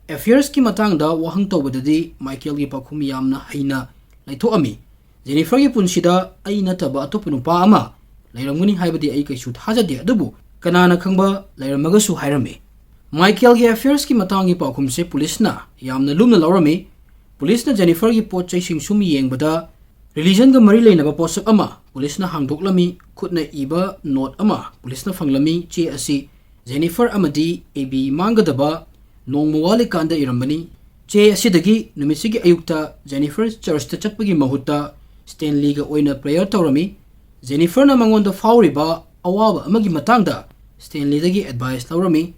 ꯑꯦꯐꯤꯌꯔꯁꯀꯤ ꯃꯇꯥꯡꯗ ꯋꯥꯍꯪ ꯇꯧꯕꯗꯗꯤ ꯃꯥꯏꯀꯦꯜꯒꯤ ꯄꯥꯎꯈꯨꯝ ꯌꯥꯝꯅ ꯍꯩꯅ ꯂꯩꯊꯣꯛꯑꯝꯃꯤ꯫ ꯖꯦꯅꯤꯐꯔꯒꯤ ꯄꯨꯟꯁꯤꯗ ꯑꯩ ꯅꯠꯇꯕ ꯑꯇꯣꯞꯄ ꯅꯨꯄꯥ ꯑꯃ ꯂꯩꯔꯝꯒꯅꯤ ꯍꯥꯏꯕꯗꯤ ꯑꯩ ꯀꯩꯁꯨ ꯊꯥꯖꯗꯦ, ꯑꯗꯨꯕꯨ ꯀꯅꯥꯅ ꯈꯪꯕ, ꯂꯩꯔꯝꯃꯒꯁꯨ ꯍꯥꯏꯔꯝꯃꯤ꯫ ꯃꯥꯏꯀꯦꯜꯒꯤ ꯑꯦꯐꯤꯌꯔꯁꯀꯤ ꯃꯇꯥꯡꯒꯤ ꯄꯥꯎꯈꯨꯝꯁꯦ ꯄꯨꯂꯤꯁꯅ ꯌꯥꯝꯅ ꯂꯨꯝꯅ ꯂꯧꯔꯝꯃꯤ꯫ ꯄꯨꯂꯤꯁꯅ ꯖꯦꯅꯤꯐꯔꯒꯤ ꯄꯣꯠ ꯆꯩꯁꯤꯡ ꯁꯨꯝ ꯌꯦꯡꯕꯗ ꯔꯤꯂꯤꯖꯟꯒ ꯃꯔꯤ ꯂꯩꯅꯕ ꯄꯣꯠꯁꯛ ꯑꯃ ꯄꯨꯂꯤꯁꯅ ꯍꯥꯡꯗꯣꯛꯂꯝꯃꯤ꯫ ꯈꯨꯠꯅ ꯏꯕ ꯅꯣꯠ ꯑꯃ ꯄꯨꯂꯤꯁꯅ ꯐꯪꯂꯝꯃꯤ꯫ ꯆꯦ ꯑꯁꯤ ꯖꯦꯅꯤꯐꯔ ꯑꯃꯗꯤ ꯑꯦꯕꯤ ꯃꯥꯡꯒꯗꯕ ꯅꯣꯡꯃ ꯋꯥꯠꯂꯤꯀꯥꯟꯗ ꯏꯔꯝꯕꯅꯤ꯫ ꯆꯦ ꯑꯁꯤꯗꯒꯤ ꯅꯨꯃꯤꯠꯁꯤꯒꯤ ꯑꯌꯨꯛꯇ ꯖꯦꯅꯤꯐꯔ ꯆꯔꯆꯇ ꯆꯠꯄꯒꯤ ꯃꯍꯨꯠꯇ ꯁ꯭ꯇꯦꯟꯂꯤꯒ ꯑꯣꯏꯅ ꯄ꯭ꯔꯦꯌꯔ ꯇꯧꯔꯝꯃꯤ꯫ ꯖꯦꯅꯤꯐꯔꯅ ꯃꯉꯣꯟꯗ ꯐꯥꯎꯔꯤꯕ ꯑꯋꯥꯕ ꯑꯃꯒꯤ ꯃꯇꯥꯡꯗ ꯁ꯭ꯇꯦꯟꯂꯤꯗꯒꯤ ꯑꯦꯗꯚꯥꯏꯁ ꯂꯧꯔꯝꯃꯤ꯫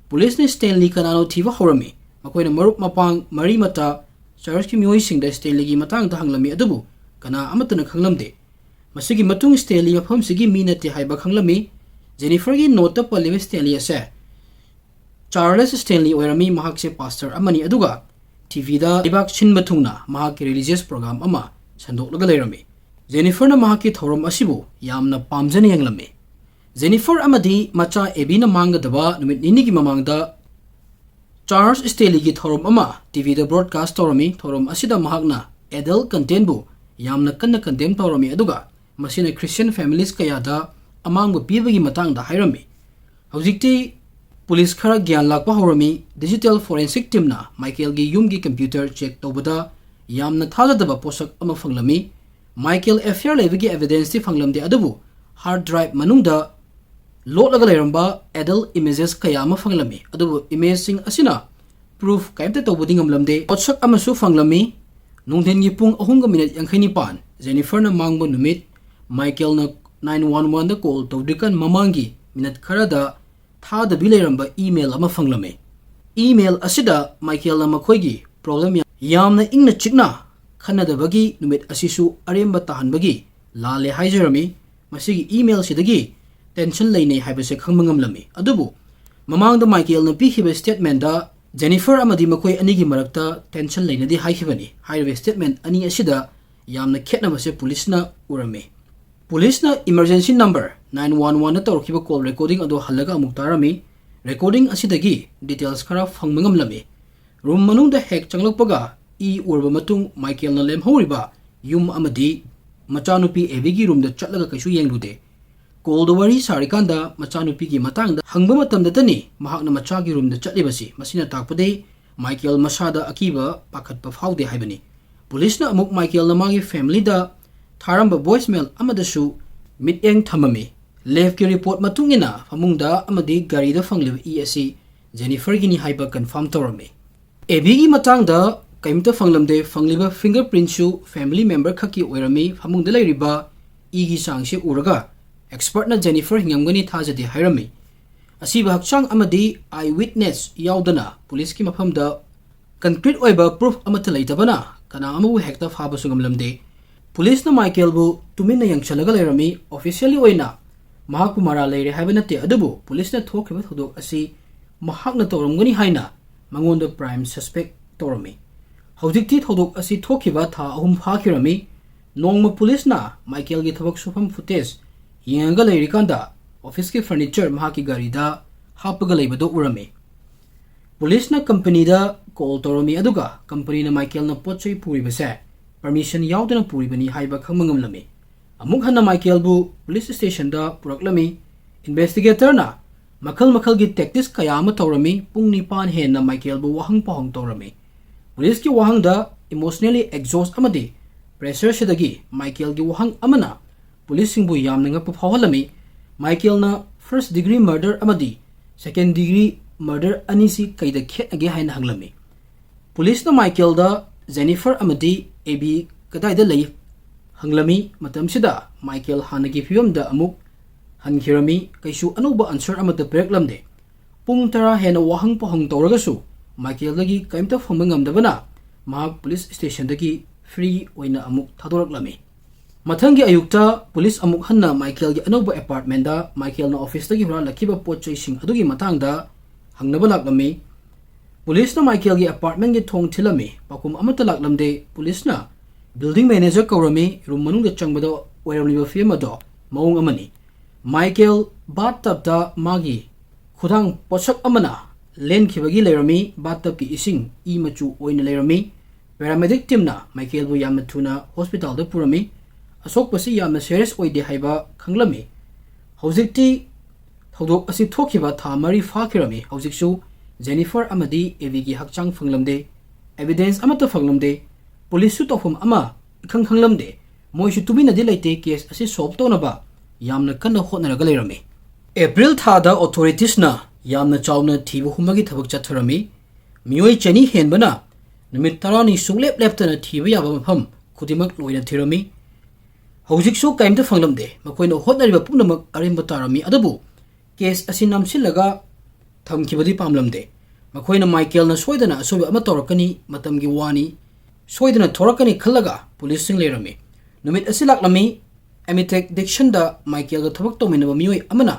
ꯄꯨꯂꯤꯁꯅ ꯁ꯭ꯇꯦꯟꯂꯤ ꯀꯅꯥꯅꯣ ꯊꯤꯕ ꯍꯧꯔꯝꯃꯤ꯫ ꯃꯈꯣꯏꯅ ꯃꯔꯨꯞ ꯃꯄꯥꯡ, ꯃꯔꯤ ꯃꯇꯥ, ꯆꯔꯆꯀꯤ ꯃꯤꯑꯣꯏꯁꯤꯡꯗ ꯁ꯭ꯇꯦꯟꯂꯤꯒꯤ ꯃꯇꯥꯡꯗ ꯍꯪꯂꯝꯃꯤ, ꯑꯗꯨꯕꯨ ꯀꯅꯥ ꯑꯃꯠꯇꯅ ꯈꯪꯂꯝꯗꯦ꯫ ꯃꯁꯤꯒꯤ ꯃꯇꯨꯡ ꯁ꯭ꯇꯦꯟꯂꯤ ꯃꯐꯝꯁꯤꯒꯤ ꯃꯤ ꯅꯠꯇꯦ ꯍꯥꯏꯕ ꯈꯪꯂꯝꯃꯤ꯫ ꯖꯦꯅꯤꯐꯔꯒꯤ ꯅꯣꯠꯇ ꯄꯜꯂꯤꯕ ꯁ꯭ꯇꯦꯟꯂꯤ ꯑꯁꯦ ꯆꯥꯔꯂꯦꯁ ꯁ꯭ꯇꯦꯟꯂꯤ ꯑꯣꯏꯔꯝꯃꯤ꯫ ꯃꯍꯥꯛꯁꯦ ꯄꯥꯁꯇꯔ ꯑꯃꯅꯤ, ꯑꯗꯨꯒ ꯇꯤꯚꯤꯗ ꯂꯩꯕꯥꯛ ꯁꯤꯟꯕ ꯊꯨꯡꯅ ꯃꯍꯥꯛꯀꯤ ꯔꯤꯂꯤꯖꯤꯌꯁ ꯄ꯭ꯔꯣꯒ꯭ꯔꯥꯝ ꯑꯃ ꯁꯟꯗꯣꯛꯂꯒ ꯂꯩꯔꯝꯃꯤ꯫ ꯖꯦꯅꯤꯐꯔꯅ ꯃꯍꯥꯛꯀꯤ ꯊꯧꯔꯝ ꯑꯁꯤꯕꯨ ꯌꯥꯝꯅ ꯄꯥꯝꯖꯅ ꯌꯦꯡꯂꯝꯃꯤ꯫ ꯖꯦꯅꯤꯐꯔ ꯑꯃꯗꯤ ꯃꯆꯥ ꯑꯦꯕꯤꯅ ꯃꯥꯡꯒꯗꯕ ꯅꯨꯃꯤꯠ ꯅꯤꯅꯤꯒꯤ ꯃꯃꯥꯡꯗ ꯆꯥꯔꯂꯦꯁ ꯁ꯭ꯇꯦꯟꯂꯤꯒꯤ ꯊꯧꯔꯝ ꯑꯃ ꯇꯤꯚꯤꯗ ꯕ꯭ꯔꯣꯗꯀꯥꯁ ꯇꯧꯔꯝꯃꯤ꯫ ꯊꯧꯔꯝ ꯑꯁꯤꯗ ꯃꯍꯥꯛꯅ ꯑꯦꯗꯜ ꯀꯟꯇꯦꯟꯕꯨ ꯌꯥꯝꯅ ꯀꯟꯅ ꯀꯟꯗꯦꯝ ꯇꯧꯔꯝꯃꯤ, ꯑꯗꯨꯒ ꯃꯁꯤꯅ ꯈ꯭ꯔꯤꯁꯇꯤꯌꯟ ꯐꯦꯃꯤꯂꯤꯁ ꯀꯌꯥꯗ ꯑꯃꯥꯡꯕ ꯄꯤꯕꯒꯤ ꯃꯇꯥꯡꯗ ꯍꯥꯏꯔꯝꯃꯤ꯫ ꯍꯧꯖꯤꯛꯇꯤ ꯄꯨꯂꯤꯁ ꯈꯔ ꯒ꯭ꯌꯥꯟ ꯂꯥꯛꯄ ꯍꯧꯔꯝꯃꯤ꯫ ꯗꯤꯖꯤꯇꯦꯜ ꯐꯣꯔꯦꯟꯁꯤꯛ ꯇꯤꯝꯅ ꯃꯥꯏꯀꯦꯜꯒꯤ ꯌꯨꯝꯒꯤ ꯀꯝꯄ꯭ꯌꯨꯇꯔ ꯆꯦꯛ ꯇꯧꯕꯗ ꯌꯥꯝꯅ ꯊꯥꯖꯗꯕ ꯄꯣꯠꯁꯛ ꯑꯃ ꯐꯪꯂꯝꯃꯤ꯫ ꯃꯥꯏꯀꯦꯜ ꯑꯦꯐꯤꯌꯔ ꯂꯩꯕꯒꯤ ꯑꯦꯚꯤꯗꯦꯟꯁꯇꯤ ꯐꯪꯂꯝꯗꯦ, ꯑꯗꯨꯕꯨ ꯍꯥꯔꯗ ꯗ꯭ꯔꯥꯏꯚ ꯃꯅꯨꯡꯗ ꯂꯣꯠꯂꯒ ꯂꯩꯔꯝꯕ ꯑꯦꯗꯜ ꯏꯃꯦꯖꯦꯁ ꯀꯌꯥ ꯑꯃ ꯐꯪꯂꯝꯃꯤ꯫ ꯑꯗꯨꯕꯨ ꯏꯃꯦꯖꯁꯤꯡ ꯑꯁꯤꯅ ꯄ꯭ꯔꯨꯐ ꯀꯔꯤꯝꯇ ꯇꯧꯕꯗꯤ ꯉꯝꯂꯝꯗꯦ꯫ ꯄꯣꯠꯁꯛ ꯑꯃꯁꯨ ꯐꯪꯂꯝꯃꯤ꯫ ꯅꯨꯡꯊꯤꯟꯒꯤ ꯄꯨꯡ ꯑꯍꯨꯝꯒ ꯃꯤꯅꯤꯠ ꯌꯥꯡꯈꯩ ꯅꯤꯄꯥꯟ, ꯖꯦꯅꯤꯐꯔꯅ ꯃꯥꯡꯕ ꯅꯨꯃꯤꯠ, ꯃꯥꯏꯀꯦꯜꯅ ꯅꯥꯏꯟ ꯋꯥꯟ ꯋꯥꯟꯗ ꯀꯣꯜ ꯇꯧꯗ꯭ꯔꯤꯀꯥꯟ ꯃꯃꯥꯡꯒꯤ ꯃꯤꯅꯠ ꯈꯔꯗ ꯊꯥꯗꯕꯤ ꯂꯩꯔꯝꯕ ꯏꯃꯦꯜ ꯑꯃ ꯐꯪꯂꯝꯃꯤ꯫ ꯏꯃꯦꯜ ꯑꯁꯤꯗ ꯃꯥꯏꯀꯦꯜꯅ ꯃꯈꯣꯏꯒꯤ ꯄ꯭ꯔꯣꯕ꯭ꯂꯦꯝ ꯌꯥꯝꯅ ꯏꯪꯅ ꯆꯤꯛꯅ ꯈꯟꯅꯗꯕꯒꯤ ꯅꯨꯃꯤꯠ ꯑꯁꯤꯁꯨ ꯑꯔꯦꯝꯕ ꯇꯥꯍꯟꯕꯒꯤ ꯂꯥꯜꯂꯦ ꯍꯥꯏꯖꯔꯝꯃꯤ꯫ ꯃꯁꯤꯒꯤ ꯏꯃꯦꯜꯁꯤꯗꯒꯤ ꯇꯦꯟꯁꯟ ꯂꯩꯅꯩ ꯍꯥꯏꯕꯁꯦ ꯈꯪꯕ ꯉꯝꯂꯝꯃꯤ꯫ ꯑꯗꯨꯕꯨ ꯃꯃꯥꯡꯗ ꯃꯥꯏꯀꯦꯜꯅ ꯄꯤꯈꯤꯕ ꯁ꯭ꯇꯦꯠꯃꯦꯟꯗ ꯖꯦꯅꯤꯐꯔ ꯑꯃꯗꯤ ꯃꯈꯣꯏ ꯑꯅꯤꯒꯤ ꯃꯔꯛꯇ ꯇꯦꯟꯁꯟ ꯂꯩꯅꯗꯦ ꯍꯥꯏꯈꯤꯕꯅꯤ꯫ ꯍꯥꯏꯔꯤꯕ ꯁ꯭ꯇꯦꯠꯃꯦꯟ ꯑꯅꯤ ꯑꯁꯤꯗ ꯌꯥꯝꯅ ꯈꯦꯠꯅꯕꯁꯦ ꯄꯨꯂꯤꯁꯅ ꯎꯔꯝꯃꯤ꯫ ꯄꯨꯂꯤꯁꯅ ꯏꯃꯔꯖꯦꯟꯁꯤ ꯅꯝꯕꯔ ꯅꯥꯏꯟ ꯋꯥꯟ ꯋꯥꯟꯗ ꯇꯧꯔꯛꯈꯤꯕ ꯀꯣꯜ ꯔꯦꯀꯣꯔꯗꯤꯡ ꯑꯗꯨ ꯍꯜꯂꯒ ꯑꯃꯨꯛ ꯇꯥꯔꯝꯃꯤ꯫ ꯔꯦꯀꯣꯔꯗꯤꯡ ꯑꯁꯤꯗꯒꯤ ꯗꯤꯇꯦꯜꯁ ꯈꯔ ꯐꯪꯕ ꯉꯝꯂꯝꯃꯤ꯫ ꯔꯨꯝ ꯃꯅꯨꯡꯗ ꯍꯦꯛ ꯆꯪꯂꯛꯄꯒ ꯏ ꯎꯔꯕ ꯃꯇꯨꯡ ꯃꯥꯏꯀꯦꯜꯅ ꯂꯦꯝꯍꯧꯔꯤꯕ ꯌꯨꯝ ꯑꯃꯗꯤ ꯃꯆꯥꯅꯨꯄꯤ ꯑꯦꯕꯤꯒꯤ ꯔꯨꯝꯗ ꯆꯠꯂꯒ ꯀꯩꯁꯨ ꯌꯦꯡꯂꯨꯗꯦ꯫ ꯀꯣꯜꯗ ꯋꯥꯔꯤ ꯁꯥꯔꯤꯀꯥꯟꯗ ꯃꯆꯥꯅꯨꯄꯤꯒꯤ ꯃꯇꯥꯡꯗ ꯍꯪꯕ ꯃꯇꯝꯗꯇꯅꯤ ꯃꯍꯥꯛꯅ ꯃꯆꯥꯒꯤ ꯔꯨꯝꯗ ꯆꯠꯂꯤꯕꯁꯤ꯫ ꯃꯁꯤꯅ ꯇꯥꯛꯄꯗꯤ ꯃꯥꯏꯀꯦꯜ ꯃꯁꯥꯗ ꯑꯀꯤꯕ ꯄꯥꯈꯠꯄ ꯐꯥꯎꯗꯦ ꯍꯥꯏꯕꯅꯤ꯫ ꯄꯨꯂꯤꯁꯅ ꯑꯃꯨꯛ ꯃꯥꯏꯀꯦꯜꯅ ꯃꯥꯒꯤ ꯐꯦꯃꯤꯂꯤꯗ ꯊꯥꯔꯝꯕ ꯚꯣꯏꯁꯃꯦꯜ ꯑꯃꯗꯁꯨ ꯃꯤꯠꯌꯦꯡ ꯊꯝꯃꯝꯃꯤ꯫ ꯂꯦꯕꯀꯤ ꯔꯤꯄꯣꯔꯠ ꯃꯇꯨꯡ ꯏꯟꯅ ꯐꯃꯨꯡꯗ ꯑꯃꯗꯤ ꯒꯥꯔꯤꯗ ꯐꯪꯂꯤꯕ ꯏ ꯑꯁꯤ ꯖꯦꯅꯤꯐꯔꯒꯤꯅꯤ ꯍꯥꯏꯕ ꯀꯟꯐꯥꯔꯝ ꯇꯧꯔꯝꯃꯤ꯫ ꯑꯦꯕꯤꯒꯤ ꯃꯇꯥꯡꯗ ꯀꯔꯤꯝꯇ ꯐꯪꯂꯝꯗꯦ꯫ ꯐꯪꯂꯤꯕ ꯐꯤꯡꯒꯔ ꯄ꯭ꯔꯤꯟꯠꯁꯨ ꯐꯦꯃꯤꯂꯤ ꯃꯦꯝꯕꯔ ꯈꯛꯀꯤ ꯑꯣꯏꯔꯝꯃꯤ꯫ ꯐꯃꯨꯡꯗ ꯂꯩꯔꯤꯕ ꯏꯒꯤ ꯆꯥꯡꯁꯤ ꯎꯔꯒ ꯑꯦꯛꯁꯄꯔꯠꯅ ꯖꯦꯅꯤꯐꯔ ꯍꯤꯡꯉꯝꯒꯅꯤ ꯊꯥꯖꯗꯦ ꯍꯥꯏꯔꯝꯃꯤ꯫ ꯑꯁꯤꯕ ꯍꯛꯆꯥꯡ ꯑꯃꯗꯤ ꯑꯥꯏ ꯋꯤꯠꯅꯦꯁ ꯌꯥꯎꯗꯅ ꯄꯨꯂꯤꯁꯀꯤ ꯃꯐꯝꯗ ꯀꯟꯀ꯭ꯔꯤꯠ ꯑꯣꯏꯕ ꯄ꯭ꯔꯨꯐ ꯑꯃꯠꯇ ꯂꯩꯇꯕꯅ ꯀꯅꯥ ꯑꯃꯕꯨ ꯍꯦꯛꯇ ꯐꯥꯕꯁꯨ ꯉꯝꯂꯝꯗꯦ꯫ ꯄꯨꯂꯤꯁꯅ ꯃꯥꯏꯀꯦꯜꯕꯨ ꯇꯨꯃꯤꯟꯅ ꯌꯦꯡꯁꯤꯜꯂꯒ ꯂꯩꯔꯝꯃꯤ꯫ ꯑꯣꯐꯤꯁꯤꯌꯦꯜꯂꯤ ꯑꯣꯏꯅ ꯃꯍꯥꯛꯄꯨ ꯃꯔꯥꯜ ꯂꯩꯔꯦ ꯍꯥꯏꯕ ꯅꯠꯇꯦ, ꯑꯗꯨꯕꯨ ꯄꯨꯂꯤꯁꯅ ꯊꯣꯛꯈꯤꯕ ꯊꯧꯗꯣꯛ ꯑꯁꯤ ꯃꯍꯥꯛꯅ ꯇꯧꯔꯝꯒꯅꯤ ꯍꯥꯏꯅ ꯃꯉꯣꯟꯗ prime suspect ꯇꯧꯔꯝꯃꯤ꯫ ꯍꯧꯖꯤꯛꯇꯤ ꯊꯧꯗꯣꯛ ꯑꯁꯤ ꯊꯣꯛꯈꯤꯕ ꯊꯥ ꯑꯍꯨꯝ ꯐꯥꯈꯤꯔꯝꯃꯤ꯫ ꯅꯣꯡꯃ ꯄꯨꯂꯤꯁꯅ ꯃꯥꯏꯀꯦꯜꯒꯤ ꯊꯕꯛ ꯁꯨꯐꯝ footage ꯌꯦꯡꯉꯒ ꯂꯩꯔꯤꯀꯥꯟꯗ officeꯀꯤ furniture ꯃꯍꯥꯛꯀꯤ ꯒꯥꯔꯤꯗ ꯍꯥꯞꯄꯒ ꯂꯩꯕꯗꯨ ꯎꯔꯝꯃꯤ꯫ ꯄꯨꯂꯤꯁꯅ companyꯗ call ꯇꯧꯔꯝꯃꯤ, ꯑꯗꯨꯒ companyꯅ ꯃꯥꯏꯀꯦꯜꯅ ꯄꯣꯠ ꯆꯩ ꯄꯨꯔꯤꯕꯁꯦ permission ꯌꯥꯎꯗꯅ ꯄꯨꯔꯤꯕꯅꯤ ꯍꯥꯏꯕ ꯈꯪꯕ ꯉꯝꯂꯝꯃꯤ꯫ ꯑꯃꯨꯛ ꯍꯟꯅ ꯃꯥꯏꯀꯦꯜꯕꯨ police stationꯗ ꯄꯨꯔꯛꯂꯝꯃꯤ꯫ Investigatorꯅ ꯃꯈꯜ ꯃꯈꯜꯒꯤ tactics ꯀꯌꯥ ꯑꯃ ꯇꯧꯔꯝꯃꯤ꯫ ꯄꯨꯡ ꯅꯤꯄꯥꯟ ꯍꯦꯟꯅ ꯃꯥꯏꯀꯦꯜꯕꯨ ꯋꯥꯍꯪ ꯄꯥꯎꯍꯪ ꯇꯧꯔꯝꯃꯤ꯫ ꯄꯨꯂꯤꯁꯀꯤ ꯋꯥꯍꯪꯗ emotionally exhaust ꯑꯃꯗꯤ pressureꯁꯤꯗꯒꯤ ꯃꯥꯏꯀꯦꯜꯒꯤ ꯋꯥꯍꯪ ꯑꯃꯅ ꯄꯨꯂꯤꯁꯁꯤꯡꯕꯨ ꯌꯥꯝꯅ ꯉꯛꯄ ꯐꯥꯎꯍꯜꯂꯝꯃꯤ꯫ ꯃꯥꯏꯀꯦꯜꯅ first degree murder ꯑꯃꯗꯤ second degree murder ꯑꯅꯤꯁꯤ ꯀꯩꯗ ꯈꯦꯠꯅꯒꯦ ꯍꯥꯏꯅ ꯍꯪꯂꯝꯃꯤ꯫ ꯄꯨꯂꯤꯁꯅ ꯃꯥꯏꯀꯦꯜꯗ ꯖꯦꯅꯤꯐꯔ ꯑꯃꯗꯤ ꯑꯦꯕꯤ ꯀꯗꯥꯏꯗ ꯂꯩ ꯍꯪꯂꯝꯃꯤ꯫ ꯃꯇꯝꯁꯤꯗ ꯃꯥꯏꯀꯦꯜ ꯍꯥꯟꯅꯒꯤ ꯐꯤꯕꯝꯗ ꯑꯃꯨꯛ ꯍꯟꯈꯤꯔꯝꯃꯤ꯫ ꯀꯩꯁꯨ ꯑꯅꯧꯕ answer ꯑꯃꯠꯇ ꯄꯤꯔꯛꯂꯝꯗꯦ꯫ ꯄꯨꯡ ꯇꯔꯥ ꯍꯦꯟꯅ ꯋꯥꯍꯪ ꯄꯥꯎꯍꯪ ꯇꯧꯔꯒꯁꯨ ꯃꯥꯏꯀꯦꯜꯗꯒꯤ ꯀꯔꯤꯝꯇ ꯐꯪꯕ ꯉꯝꯗꯕꯅ ꯃꯍꯥꯛ ꯄꯨꯂꯤꯁ stationꯗꯒꯤ free ꯑꯣꯏꯅ ꯑꯃꯨꯛ ꯊꯥꯗꯣꯔꯛꯂꯝꯃꯤ꯫ ꯃꯊꯪꯒꯤ ꯑꯌꯨꯛꯇ ꯄꯨꯂꯤꯁ ꯑꯃꯨꯛ ꯍꯟꯅ ꯃꯥꯏꯀꯦꯜꯒꯤ ꯑꯅꯧꯕ apartmentꯗ ꯃꯥꯏꯀꯦꯜꯅ officeꯇꯒꯤ ꯍꯨꯔꯥꯜꯂꯛꯈꯤꯕ ꯄꯣꯠ ꯆꯩꯁꯤꯡ ꯑꯗꯨꯒꯤ ꯃꯇꯥꯡꯗ ꯍꯪꯅꯕ ꯂꯥꯛꯂꯝꯃꯤ꯫ ꯄꯨꯂꯤꯁꯅ ꯃꯥꯏꯀꯦꯜꯒꯤ apartmentꯀꯤ ꯊꯣꯡ ꯊꯤꯜꯂꯝꯃꯤ꯫ ꯄꯥꯎꯈꯨꯝ ꯑꯃꯠꯇ ꯂꯥꯛꯂꯝꯗꯦ꯫ ꯄꯨꯂꯤꯁꯅ building manager ꯀꯧꯔꯝꯃꯤ꯫ Room ꯃꯅꯨꯡꯗ ꯆꯪꯕꯗ ꯑꯣꯏꯔꯝꯂꯤꯕ ꯐꯤꯕꯝ ꯑꯗꯣ ꯃꯑꯣꯡ ꯑꯃꯅꯤ꯫ ꯃꯥꯏꯀꯦꯜ bathtubꯇ ꯃꯥꯒꯤ ꯈꯨꯗꯥꯡ ꯄꯣꯠꯁꯛ ꯑꯃꯅ ꯂꯦꯟꯈꯤꯕꯒꯤ ꯂꯩꯔꯝꯃꯤ꯫ Bathtubꯀꯤ ꯏꯁꯤꯡ ꯏ ꯃꯆꯨ ꯑꯣꯏꯅ ꯂꯩꯔꯝꯃꯤ꯫ Paramedic teamꯅ ꯃꯥꯏꯀꯦꯜꯕꯨ ꯌꯥꯝꯅ ꯊꯨꯅ hospitalꯗ ꯄꯨꯔꯝꯃꯤ꯫ ꯑꯁꯣꯛꯄꯁꯤ ꯌꯥꯝꯅ serious ꯑꯣꯏꯗꯦ ꯍꯥꯏꯕ ꯈꯪꯂꯝꯃꯤ꯫ ꯍꯧꯖꯤꯛꯇꯤ ꯊꯧꯗꯣꯛ ꯑꯁꯤ ꯊꯣꯛꯈꯤꯕ ꯊꯥ ꯃꯔꯤ ꯐꯥꯈꯤꯔꯝꯃꯤ꯫ ꯍꯧꯖꯤꯛꯁꯨ ꯖꯦꯅꯤꯐꯔ ꯑꯃꯗꯤ ꯑꯦꯕꯤꯒꯤ ꯍꯛꯆꯥꯡ ꯐꯪꯂꯝꯗꯦ꯫ Evidence ꯑꯃꯠꯇ ꯐꯪꯂꯝꯗꯦ꯫ ꯄꯨꯂꯤꯁꯁꯨ ꯇꯧꯐꯝ ꯑꯃ ꯏꯈꯪ ꯈꯪꯂꯝꯗꯦ꯫ ꯃꯣꯏꯁꯨ ꯇꯨꯃꯤꯟꯅꯗꯤ ꯂꯩꯇꯦ꯫ Case ꯑꯁꯤ solve ꯇꯧꯅꯕ ꯌꯥꯝꯅ ꯀꯟꯅ ꯍꯣꯠꯅꯔꯒ ꯂꯩꯔꯝꯃꯤ꯫ April ꯊꯥꯗ authoritiesꯅ ꯌꯥꯝꯅ ꯆꯥꯎꯅ ꯊꯤꯕ ꯍꯨꯝꯕꯒꯤ ꯊꯕꯛ ꯆꯠꯊꯔꯝꯃꯤ꯫ ꯃꯤꯑꯣꯏ ꯆꯅꯤ ꯍꯦꯟꯕꯅ ꯅꯨꯃꯤꯠ ꯇꯔꯥꯅꯤ ꯁꯨꯡꯂꯦꯞ ꯂꯦꯞꯇꯅ ꯊꯤꯕ ꯌꯥꯕ ꯃꯐꯝ ꯈꯨꯗꯤꯡꯃꯛ ꯂꯣꯏꯅ ꯊꯤꯔꯝꯃꯤ꯫ ꯍꯧꯖꯤꯛꯁꯨ ꯀꯔꯤꯝꯇ ꯐꯪꯂꯝꯗꯦ꯫ ꯃꯈꯣꯏꯅ ꯍꯣꯠꯅꯔꯤꯕ ꯄꯨꯝꯅꯃꯛ ꯑꯔꯦꯝꯕ ꯇꯥꯔꯝꯃꯤ꯫ ꯑꯗꯨꯕꯨ case ꯑꯁꯤ ꯅꯝꯁꯤꯜꯂꯒ ꯊꯝꯈꯤꯕꯗꯤ ꯄꯥꯝꯂꯝꯗꯦ꯫ ꯃꯈꯣꯏꯅ ꯃꯥꯏꯀꯦꯜꯅ ꯁꯣꯏꯗꯅ ꯑꯁꯣꯏꯕ ꯑꯃ ꯇꯧꯔꯛꯀꯅꯤ, ꯃꯇꯝꯒꯤ ꯋꯥꯅꯤ, ꯁꯣꯏꯗꯅ ꯊꯣꯔꯛꯀꯅꯤ ꯈꯜꯂꯒ ꯄꯨꯂꯤꯁꯁꯤꯡ ꯂꯩꯔꯝꯃꯤ꯫ ꯅꯨꯃꯤꯠ ꯑꯁꯤ ꯂꯥꯛꯂꯝꯃꯤ꯫ ꯑꯦꯃꯤꯇꯦꯛ ꯗꯤꯛꯁꯟꯗ ꯃꯥꯏꯀꯦꯜꯒ ꯊꯕꯛ ꯇꯧꯃꯤꯟꯅꯕ ꯃꯤꯑꯣꯏ ꯑꯃꯅ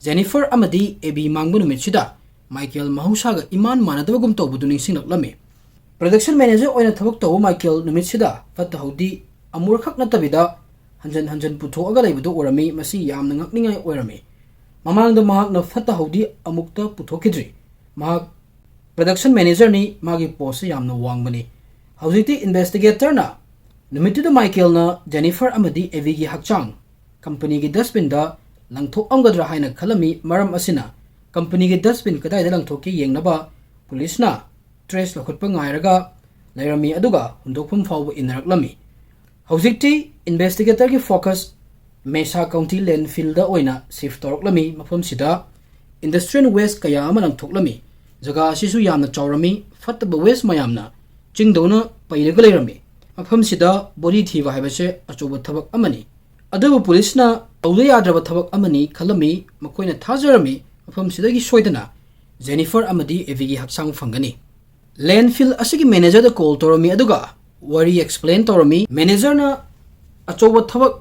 ꯖꯦꯅꯤꯐꯔ ꯑꯃꯗꯤ ꯑꯦꯕꯤ ꯃꯥꯡꯕ ꯅꯨꯃꯤꯠꯁꯤꯗ ꯃꯥꯏꯀꯦꯜ ꯃꯍꯧꯁꯥꯒ ꯏꯃꯥꯟ ꯃꯥꯟꯅꯗꯕꯒꯨꯝ ꯇꯧꯕꯗꯨ ꯅꯤꯡꯁꯤꯡꯂꯛꯂꯝꯃꯤ꯫ ꯄ꯭ꯔꯗꯛꯁꯟ ꯃꯦꯅꯦꯖꯔ ꯑꯣꯏꯅ ꯊꯕꯛ ꯇꯧꯕ ꯃꯥꯏꯀꯦꯜ ꯅꯨꯃꯤꯠꯁꯤꯗ ꯐꯠꯇ ꯍꯥꯎꯗꯤ ꯑꯃꯨꯔꯛꯈꯛ ꯅꯠꯇꯕꯤꯗ ꯍꯟꯖꯟ ꯍꯟꯖꯟ ꯄꯨꯊꯣꯛꯑꯒ ꯂꯩꯕꯗꯨ ꯎꯔꯝꯃꯤ꯫ ꯃꯁꯤ ꯌꯥꯝꯅ ꯉꯛꯅꯤꯡꯉꯥꯏ ꯑꯣꯏꯔꯝꯃꯤ꯫ ꯃꯃꯥꯡꯗ ꯃꯍꯥꯛꯅ ꯐꯠꯇ ꯍꯥꯎꯗꯤ ꯑꯃꯨꯛꯇ ꯄꯨꯊꯣꯛꯈꯤꯗ꯭ꯔꯤ꯫ ꯃꯍꯥꯛ ꯄ꯭ꯔꯗꯛꯁꯟ ꯃꯦꯅꯦꯖꯔꯅꯤ, ꯃꯥꯒꯤ ꯄꯣꯁꯁꯦ ꯌꯥꯝꯅ ꯋꯥꯡꯕꯅꯤ꯫ ꯍꯧꯖꯤꯛꯇꯤ ꯏꯟꯚꯦꯁꯇꯤꯒꯦꯇꯔꯅ ꯅꯨꯃꯤꯠꯇꯨꯗ ꯃꯥꯏꯀꯦꯜꯅ ꯖꯦꯅꯤꯐꯔ ꯑꯃꯗꯤ ꯑꯦꯕꯤꯒꯤ ꯍꯛꯆꯥꯡ ꯀꯝꯄꯅꯤꯒꯤ ꯗꯁꯕꯤꯟꯗ ꯂꯪꯊꯣꯛꯑꯝꯒꯗ꯭ꯔꯥ ꯍꯥꯏꯅ ꯈꯜꯂꯝꯃꯤ꯫ ꯃꯔꯝ ꯑꯁꯤꯅ ꯀꯝꯄꯅꯤꯒꯤ ꯗꯁꯕꯤꯟ ꯀꯗꯥꯏꯗ ꯂꯪꯊꯣꯛꯀꯦ ꯌꯦꯡꯅꯕ ꯄꯨꯂꯤꯁꯅ ꯇ꯭ꯔꯦꯁ ꯂꯧꯈꯠꯄ ꯉꯥꯏꯔꯒ ꯂꯩꯔꯝꯃꯤ, ꯑꯗꯨꯒ ꯍꯨꯟꯗꯣꯛꯐꯝ ꯐꯥꯎꯕ ꯏꯟꯅꯔꯛꯂꯝꯃꯤ꯫ ꯍꯧꯖꯤꯛꯇꯤ ꯏꯟꯚꯦꯁꯇꯤꯒꯦꯇꯔꯒꯤ ꯐꯣꯀꯁ ꯃꯦꯁꯥ ꯀꯥꯎꯟꯇꯤ ꯂꯦꯟꯐꯤꯜꯗ ꯑꯣꯏꯅ ꯁꯤꯐ ꯇꯧꯔꯛꯂꯝꯃꯤ꯫ ꯃꯐꯝꯁꯤꯗ ꯏꯟꯗꯁꯇ꯭ꯔꯤꯌꯦꯜ ꯋꯦꯁ ꯀꯌꯥ ꯑꯃ ꯂꯪꯊꯣꯛꯂꯝꯃꯤ꯫ ꯖꯒꯥ ꯑꯁꯤꯁꯨ ꯌꯥꯝꯅ ꯆꯥꯎꯔꯝꯃꯤ꯫ ꯐꯠꯇꯕ ꯋꯦꯁ ꯃꯌꯥꯝꯅ ꯆꯤꯡꯗꯧꯅ ꯄꯩꯔꯒ ꯂꯩꯔꯝꯃꯤ꯫ ꯃꯐꯝꯁꯤꯗ ꯕꯣꯗꯤ ꯊꯤꯕ ꯍꯥꯏꯕꯁꯦ ꯑꯆꯧꯕ ꯊꯕꯛ ꯑꯃꯅꯤ, ꯑꯗꯨꯕꯨ ꯄꯨꯂꯤꯁꯅ ꯇꯧꯗ ꯌꯥꯗ꯭ꯔꯕ ꯊꯕꯛ ꯑꯃꯅꯤ ꯈꯜꯂꯝꯃꯤ꯫ ꯃꯈꯣꯏꯅ ꯊꯥꯖꯔꯝꯃꯤ ꯃꯐꯝꯁꯤꯗꯒꯤ ꯁꯣꯏꯗꯅ ꯖꯦꯅꯤꯐꯔ ꯑꯃꯗꯤ ꯑꯦꯕꯤꯒꯤ ꯍꯛꯆꯥꯡ ꯐꯪꯒꯅꯤ꯫ ꯂꯦꯟꯐꯤꯜ ꯑꯁꯤꯒꯤ ꯃꯦꯅꯦꯖꯔꯗ ꯀꯣꯜ ꯇꯧꯔꯝꯃꯤ, ꯑꯗꯨꯒ ꯋꯥꯔꯤ ꯑꯦꯛꯁꯄ꯭ꯂꯦꯟ ꯇꯧꯔꯝꯃꯤ꯫ ꯃꯦꯅꯦꯖꯔꯅ ꯑꯆꯧꯕ ꯊꯕꯛ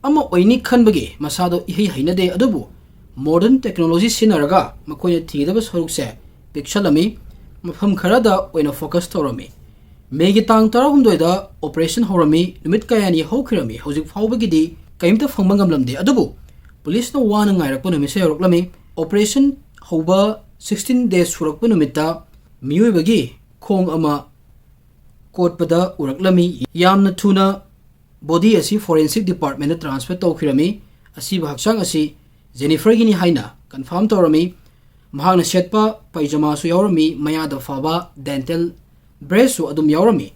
ꯑꯃ ꯑꯣꯏꯅꯤ ꯈꯟꯕꯒꯤ ꯃꯁꯥꯗꯣ ꯏꯍꯩ ꯍꯩꯅꯗꯦ, ꯑꯗꯨꯕꯨ ꯃꯣꯗꯔꯟ ꯇꯦꯛꯅꯣꯂꯣꯖꯤ ꯁꯤꯖꯤꯟꯅꯔꯒ ꯃꯈꯣꯏꯅ ꯊꯤꯒꯗꯕ ꯁꯔꯨꯛꯁꯦ ꯄꯤꯛꯁꯜꯂꯝꯃꯤ꯫ ꯃꯐꯝ ꯈꯔꯗ ꯑꯣꯏꯅ ꯐꯣꯀꯁ ꯇꯧꯔꯝꯃꯤ꯫ ꯃꯦꯒꯤ ꯇꯥꯡ ꯇꯔꯥꯍꯨꯝꯗꯣꯏꯗ ꯑꯣꯄꯔꯦꯁꯟ ꯍꯧꯔꯝꯃꯤ꯫ ꯅꯨꯃꯤꯠ ꯀꯌꯥꯅꯤ ꯍꯧꯈꯤꯔꯝꯃꯤ꯫ ꯍꯧꯖꯤꯛ ꯐꯥꯎꯕꯒꯤꯗꯤ ꯀꯔꯤꯝꯇ ꯐꯪꯕ ꯉꯝꯂꯝꯗꯦ, ꯑꯗꯨꯕꯨ ꯄꯨꯂꯤꯁꯅ ꯋꯥꯅ ꯉꯥꯏꯔꯛꯄ ꯅꯨꯃꯤꯠꯁꯦ ꯌꯧꯔꯛꯂꯝꯃꯤ꯫ ꯑꯣꯄꯔꯦꯁꯟ ꯍꯧꯕ ꯁꯤꯛꯁꯇꯤꯟ ꯗꯦꯖ ꯁꯨꯔꯛꯄ ꯅꯨꯃꯤꯠꯇ ꯃꯤꯑꯣꯏꯕꯒꯤ ꯈꯣꯡ ꯑꯃ ꯀꯣꯠꯄꯗ ꯎꯔꯛꯂꯝꯃꯤ꯫ ꯌꯥꯝꯅ ꯊꯨꯅ ꯕꯣꯗꯤ ꯑꯁꯤ ꯐꯣꯔꯦꯟꯁꯤꯛ ꯗꯤꯄꯥꯔꯠꯃꯦꯟꯗ ꯇ꯭ꯔꯥꯟꯁꯐꯔ ꯇꯧꯈꯤꯔꯝꯃꯤ꯫ ꯑꯁꯤꯕ ꯍꯛꯆꯥꯡ ꯑꯁꯤ ꯖꯦꯅꯤꯐꯔꯒꯤꯅꯤ ꯍꯥꯏꯅ ꯀꯟꯐꯥꯔꯝ ꯇꯧꯔꯝꯃꯤ꯫ ꯃꯍꯥꯛꯅ ꯁꯦꯠꯄ ꯄꯩꯖꯃꯥꯁꯨ ꯌꯥꯎꯔꯝꯃꯤ꯫ ꯃꯌꯥꯗ ꯐꯥꯕ ꯗꯦꯟꯇꯦꯜ ꯕ꯭ꯔꯦꯁꯁꯨ ꯑꯗꯨꯝ ꯌꯥꯎꯔꯝꯃꯤ꯫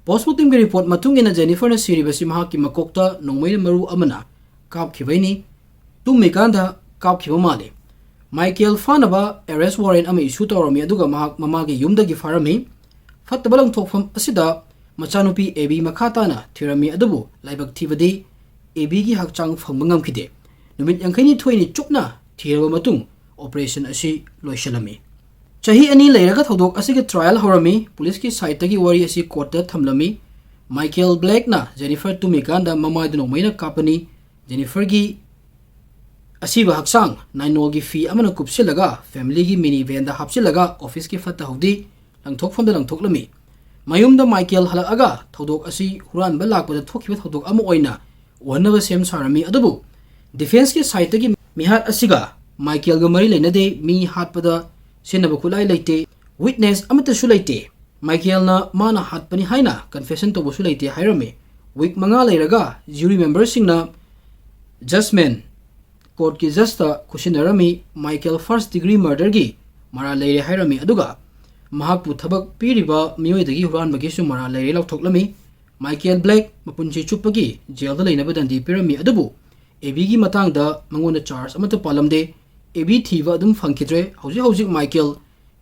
ꯄꯣꯁꯃꯣꯔꯇꯦꯝꯒꯤ ꯔꯤꯄꯣꯔꯠ ꯃꯇꯨꯡ ꯏꯟꯅ ꯖꯦꯅꯤꯐꯔꯅ ꯁꯤꯔꯤꯕꯁꯤ ꯃꯍꯥꯛꯀꯤ ꯃꯀꯣꯛꯇ ꯅꯣꯡꯃꯩꯅ ꯃꯔꯨ ꯑꯃꯅ ꯀꯥꯞꯈꯤꯕꯩꯅꯤ꯫ ꯇꯨꯝꯃꯤꯀꯥꯟꯗ ꯀꯥꯞꯈꯤꯕ ꯃꯥꯜꯂꯤ꯫ ꯃꯥꯏꯀꯦꯜ ꯐꯥꯅꯕ ꯑꯦꯔꯦꯁ ꯋꯥꯔꯦꯟ ꯑꯃ ꯏꯁꯨ ꯇꯧꯔꯝꯃꯤ, ꯑꯗꯨꯒ ꯃꯍꯥꯛ ꯃꯃꯥꯒꯤ ꯌꯨꯝꯗꯒꯤ ꯐꯥꯔꯝꯃꯤ꯫ ꯐꯠꯇꯕ ꯂꯪꯊꯣꯛꯐꯝ ꯑꯁꯤꯗ ꯃꯆꯥꯅꯨꯄꯤ ꯑꯦꯕꯤ ꯃꯈꯥ ꯇꯥꯅ ꯊꯤꯔꯝꯃꯤ, ꯑꯗꯨꯕꯨ ꯂꯥꯏꯕꯛ ꯊꯤꯕꯗꯤ ꯑꯦꯕꯤꯒꯤ ꯍꯛꯆꯥꯡ ꯐꯪꯕ ꯉꯝꯈꯤꯗꯦ꯫ ꯅꯨꯃꯤꯠ ꯌꯥꯡꯈꯩꯅꯤꯊꯣꯏꯅꯤ ꯆꯨꯞꯅ ꯊꯤꯔꯕ ꯃꯇꯨꯡ ꯑꯣꯄꯔꯦꯁꯟ ꯑꯁꯤ ꯂꯣꯏꯁꯤꯜꯂꯝꯃꯤ꯫ ꯆꯍꯤ ꯑꯅꯤ ꯂꯩꯔꯒ ꯊꯧꯗꯣꯛ ꯑꯁꯤꯒꯤ ꯇ꯭ꯔꯥꯏꯜ ꯍꯧꯔꯝꯃꯤ꯫ ꯄꯨꯂꯤꯁꯀꯤ ꯁꯥꯏꯠꯇꯒꯤ ꯋꯥꯔꯤ ꯑꯁꯤ ꯀꯣꯔꯠꯇ ꯊꯝꯂꯝꯃꯤ꯫ Michael ꯕ꯭ꯂꯦꯛꯅ Jennifer ꯇꯨꯝꯃꯤꯀꯥꯟꯗ ꯃꯃꯥꯏꯗ ꯅꯣꯡꯃꯩꯅ ꯀꯥꯞꯄꯅꯤ꯫ ꯖꯦꯅꯤꯐꯔꯒꯤ ꯑꯁꯤꯕ ꯍꯛꯆꯥꯡ ꯅꯥꯏꯂꯣꯟꯒꯤ ꯐꯤ ꯑꯃꯅ ꯀꯨꯞꯁꯤꯜꯂꯒ ꯐꯦꯃꯤꯂꯤꯒꯤ ꯃꯤꯅꯤ ꯚꯦꯟꯗ ꯍꯥꯞꯆꯤꯜꯂꯒ ꯑꯣꯐꯤꯁꯀꯤ ꯐꯠꯇ ꯍꯥꯎꯗꯤ ꯂꯪꯊꯣꯛꯐꯝꯗ ꯂꯪꯊꯣꯛꯂꯝꯃꯤ꯫ ꯃꯌꯨꯝꯗ ꯃꯥꯏꯀꯦꯜ ꯍꯜꯂꯛꯑꯒ ꯊꯧꯗꯣꯛ ꯑꯁꯤ ꯍꯨꯔꯥꯟꯕ ꯂꯥꯛꯄꯗ ꯊꯣꯛꯈꯤꯕ ꯊꯧꯗꯣꯛ ꯑꯃ ꯑꯣꯏꯅ ꯎꯍꯟꯅꯕ ꯁꯦꯝ ꯁꯥꯔꯝꯃꯤ꯫ ꯑꯗꯨꯕꯨ ꯗꯤꯐꯦꯟꯁꯀꯤ ꯁꯥꯏꯠꯇꯒꯤ ꯃꯤꯍꯥꯠ ꯑꯁꯤꯒ ꯃꯥꯏꯀꯦꯜꯒ ꯃꯔꯤ ꯂꯩꯅꯗꯦ, ꯃꯤ ꯍꯥꯠꯄꯗ ꯁꯤꯖꯤꯟꯅꯕ ꯈꯨꯠꯂꯥꯏ ꯂꯩꯇꯦ, ꯋꯤꯠꯅꯦꯁ ꯑꯃꯠꯇꯁꯨ ꯂꯩꯇꯦ, ꯃꯥꯏꯀꯦꯜꯅ ꯃꯥꯅ ꯍꯥꯠꯄꯅꯤ ꯍꯥꯏꯅ ꯀꯟꯐꯦꯁꯟ ꯇꯧꯕꯁꯨ ꯂꯩꯇꯦ ꯍꯥꯏꯔꯝꯃꯤ꯫ ꯋꯤꯛ ꯃꯉꯥ ꯂꯩꯔꯒ ꯖ꯭ꯌꯨꯔꯤ ꯃꯦꯝꯕꯔꯁꯤꯡꯅ ꯖꯁꯃꯦꯟ ꯀꯣꯔꯠꯀꯤ ꯖꯁꯇ ꯈꯨꯠꯁꯤꯟꯅꯔꯝꯃꯤ꯫ ꯃꯥꯏꯀꯦꯜ ꯐꯥꯔꯁ ꯗꯤꯒ꯭ꯔꯤ ꯃꯔꯗꯔꯒꯤ ꯃꯔꯥꯜ ꯂꯩꯔꯦ ꯍꯥꯏꯔꯝꯃꯤ꯫ ꯑꯗꯨꯒ ꯃꯍꯥꯛꯄꯨ ꯊꯕꯛ ꯄꯤꯔꯤꯕ ꯃꯤꯑꯣꯏꯗꯒꯤ ꯍꯨꯔꯥꯟꯕꯒꯤꯁꯨ ꯃꯔꯥꯜ ꯂꯩꯔꯦ ꯂꯥꯎꯊꯣꯛꯂꯝꯃꯤ꯫ ꯃꯥꯏꯀꯦꯜ ꯕ꯭ꯂꯦꯛ ꯃꯄꯨꯟꯁꯤ ꯆꯨꯞꯄꯒꯤ ꯖꯦꯜꯗ ꯂꯩꯅꯕ ꯗꯟꯗꯤ ꯄꯤꯔꯝꯃꯤ꯫ ꯑꯗꯨꯕꯨ ꯑꯦꯕꯤꯒꯤ ꯃꯇꯥꯡꯗ ꯃꯉꯣꯟꯗ ꯆꯥꯔꯖ ꯑꯃꯠꯇ ꯄꯥꯜꯂꯝꯗꯦ꯫ ꯑꯦꯕꯤ ꯊꯤꯕ ꯑꯗꯨꯝ ꯐꯪꯈꯤꯗ꯭ꯔꯦ꯫ ꯍꯧꯖꯤꯛ ꯍꯧꯖꯤꯛ ꯃꯥꯏꯀꯦꯜ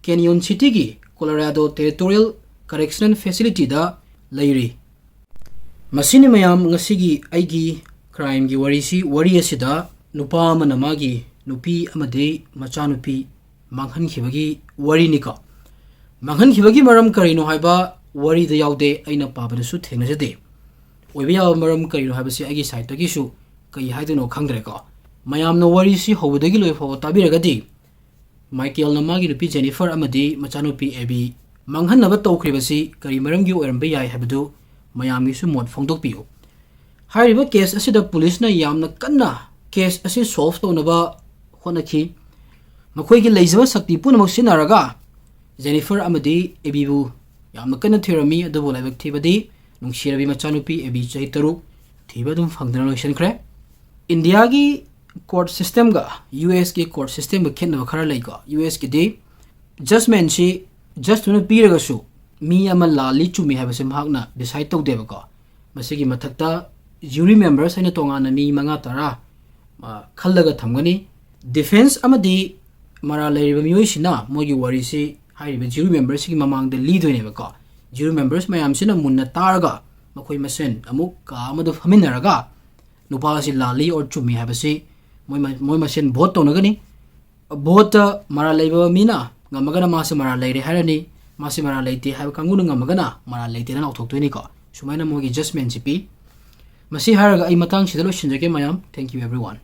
ꯀꯦꯅꯤꯌꯣꯟ ꯁꯤꯇꯤꯒꯤ ꯀꯣꯂꯣꯔꯥꯗꯣ ꯇꯦꯔꯤꯇꯣꯔꯤꯌꯦꯜ ꯀꯔꯦꯛꯁꯅꯦꯜ ꯐꯦꯁꯤꯂꯤꯇꯤꯗ ꯂꯩꯔꯤ꯫ ꯃꯁꯤꯅꯤ ꯃꯌꯥꯝ ꯉꯁꯤꯒꯤ ꯑꯩꯒꯤ ꯀ꯭ꯔꯥꯏꯝꯒꯤ ꯋꯥꯔꯤꯁꯤ꯫ ꯋꯥꯔꯤ ꯑꯁꯤꯗ ꯅꯨꯄꯥ ꯑꯃꯅ ꯃꯥꯒꯤ ꯅꯨꯄꯤ ꯑꯃꯗꯤ ꯃꯆꯥꯅꯨꯄꯤ ꯃꯥꯡꯍꯟꯈꯤꯕꯒꯤ ꯋꯥꯔꯤꯅꯤꯀꯣ꯫ ꯃꯥꯡꯍꯟꯈꯤꯕꯒꯤ ꯃꯔꯝ ꯀꯔꯤꯅꯣ ꯍꯥꯏꯕ ꯋꯥꯔꯤꯗ ꯌꯥꯎꯗꯦ, ꯑꯩꯅ ꯄꯥꯕꯗꯁꯨ ꯊꯦꯡꯅꯖꯗꯦ꯫ ꯑꯣꯏꯕ ꯌꯥꯕ ꯃꯔꯝ ꯀꯔꯤꯅꯣ ꯍꯥꯏꯕꯁꯤ ꯑꯩꯒꯤ ꯁꯥꯏꯠꯇꯒꯤꯁꯨ ꯀꯔꯤ ꯍꯥꯏꯗꯣꯏꯅꯣ ꯈꯪꯗ꯭ꯔꯦꯀꯣ꯫ ꯃꯌꯥꯝꯅ ꯋꯥꯔꯤꯁꯤ ꯍꯧꯕꯗꯒꯤ ꯂꯣꯏ ꯐꯥꯎꯕ ꯇꯥꯕꯤꯔꯒꯗꯤ ꯃꯥꯏꯀꯦꯜꯅ ꯃꯥꯒꯤ ꯅꯨꯄꯤ ꯖꯦꯅꯤꯐꯔ ꯑꯃꯗꯤ ꯃꯆꯥꯅꯨꯄꯤ ꯑꯦꯕꯤ ꯃꯥꯡꯍꯟꯅꯕ ꯇꯧꯈ꯭ꯔꯤꯕꯁꯤ ꯀꯔꯤ ꯃꯔꯝꯒꯤ ꯑꯣꯏꯔꯝꯕ ꯌꯥꯏ ꯍꯥꯏꯕꯗꯨ ꯃꯌꯥꯝꯒꯤꯁꯨ ꯃꯣꯠ ꯐꯣꯡꯗꯣꯛꯄꯤꯌꯨ꯫ ꯍꯥꯏꯔꯤꯕ ꯀꯦꯁ ꯑꯁꯤꯗ ꯄꯨꯂꯤꯁꯅ ꯌꯥꯝꯅ ꯀꯟꯅ ꯀꯦꯁ ꯑꯁꯤ ꯁꯣꯜꯚ ꯇꯧꯅꯕ ꯍꯣꯠꯅꯈꯤ꯫ ꯃꯈꯣꯏꯒꯤ ꯂꯩꯖꯕ ꯁꯛꯇꯤ ꯄꯨꯝꯅꯃꯛ ꯁꯤꯖꯤꯟꯅꯔꯒ ꯖꯦꯅꯤꯐꯔ ꯑꯃꯗꯤ ꯑꯦꯕꯤꯕꯨ ꯌꯥꯝꯅ ꯀꯟꯅ ꯊꯤꯔꯝꯃꯤ, ꯑꯗꯨꯕꯨ ꯂꯥꯏꯕꯛ ꯊꯤꯕꯗꯤ ꯅꯨꯡꯁꯤꯔꯕꯤ ꯃꯆꯥꯅꯨꯄꯤ ꯑꯦꯕꯤ ꯆꯍꯤ ꯇꯔꯨꯛ ꯊꯤꯕ ꯑꯗꯨꯝ ꯐꯪꯗꯅ ꯂꯣꯏꯁꯤꯟꯈ꯭ꯔꯦ꯫ ꯏꯟꯗꯤꯌꯥꯒꯤ ꯀꯣꯔꯠ ꯁꯤꯁꯇꯦꯝꯒ ꯌꯨ ꯑꯦꯁꯀꯤ ꯀꯣꯔꯠ ꯁꯤꯁꯇꯦꯝꯒ ꯈꯦꯠꯅꯕ ꯈꯔ ꯂꯩꯀꯣ꯫ ꯌꯨ ꯑꯦꯁꯀꯤꯗꯤ ꯖꯁꯃꯦꯟꯁꯤ ꯖꯁꯇꯨꯅ ꯄꯤꯔꯒꯁꯨ ꯃꯤ ꯑꯃ ꯂꯥꯜꯂꯤ ꯆꯨꯝꯃꯤ ꯍꯥꯏꯕꯁꯤ ꯃꯍꯥꯛꯅ ꯗꯤꯁꯥꯏꯠ ꯇꯧꯗꯦꯕꯀꯣ꯫ ꯃꯁꯤꯒꯤ ꯃꯊꯛꯇ ꯖ꯭ꯌꯨꯔꯤ ꯃꯦꯝꯕꯔꯁ ꯍꯥꯏꯅ ꯇꯣꯉꯥꯟꯅ ꯃꯤ ꯃꯉꯥ ꯇꯔꯥ, ꯑ, ꯈꯜꯂꯒ ꯊꯝꯒꯅꯤ꯫ ꯗꯤꯐꯦꯟꯁ ꯑꯃꯗꯤ ꯃꯔꯥꯜ ꯂꯩꯔꯤꯕ ꯃꯤꯑꯣꯏꯁꯤꯅ ꯃꯣꯏꯒꯤ ꯋꯥꯔꯤꯁꯤ ꯍꯥꯏꯔꯤꯕ ꯖ꯭ꯌꯨꯔꯤ ꯃꯦꯝꯕꯔꯁꯤꯒꯤ ꯃꯃꯥꯡꯗ ꯂꯤꯗꯣꯏꯅꯦꯕꯀꯣ꯫ ꯖ꯭ꯌꯨꯔꯤ ꯃꯦꯝꯕꯔꯁ ꯃꯌꯥꯝꯁꯤꯅ ꯃꯨꯟꯅ ꯇꯥꯔꯒ ꯃꯈꯣꯏ ꯃꯁꯦꯟ ꯑꯃꯨꯛ ꯀꯥ ꯑꯃꯗ ꯐꯝꯃꯤꯟꯅꯔꯒ ꯅꯨꯄꯥ ꯑꯁꯤ ꯂꯥꯜꯂꯤ ꯑꯣꯔ ꯆꯨꯝꯃꯤ ꯍꯥꯏꯕꯁꯤ ꯃꯣꯏ ꯃ-, ꯃꯣꯏ ꯃꯁꯦꯟ ꯚꯣꯠ ꯇꯧꯅꯒꯅꯤ꯫ ꯚꯣꯠꯇ ꯃꯔꯥꯜ ꯂꯩꯕ ꯃꯤꯅ ꯉꯝꯃꯒꯅ ꯃꯥꯁꯦ ꯃꯔꯥꯜ ꯂꯩꯔꯦ ꯍꯥꯏꯔꯅꯤ, ꯃꯥꯁꯦ ꯃꯔꯥꯜ ꯂꯩꯇꯦ ꯍꯥꯏꯕ ꯀꯥꯡꯕꯨꯅ ꯉꯝꯃꯒꯅ ꯃꯔꯥꯜ ꯂꯩꯇꯦꯅ ꯂꯥꯎꯊꯣꯛꯇꯣꯏꯅꯤꯀꯣ꯫ ꯁꯨꯃꯥꯏꯅ ꯃꯣꯏꯒꯤ ꯖꯁꯃꯦꯟꯁꯤ ꯄꯤ꯫ ꯃꯁꯤ ꯍꯥꯏꯔꯒ ꯑꯩ ꯃꯇꯥꯡꯁꯤꯗ ꯂꯣꯏꯁꯤꯟꯖꯒꯦ ꯃꯌꯥꯝ꯫ Thank you everyone.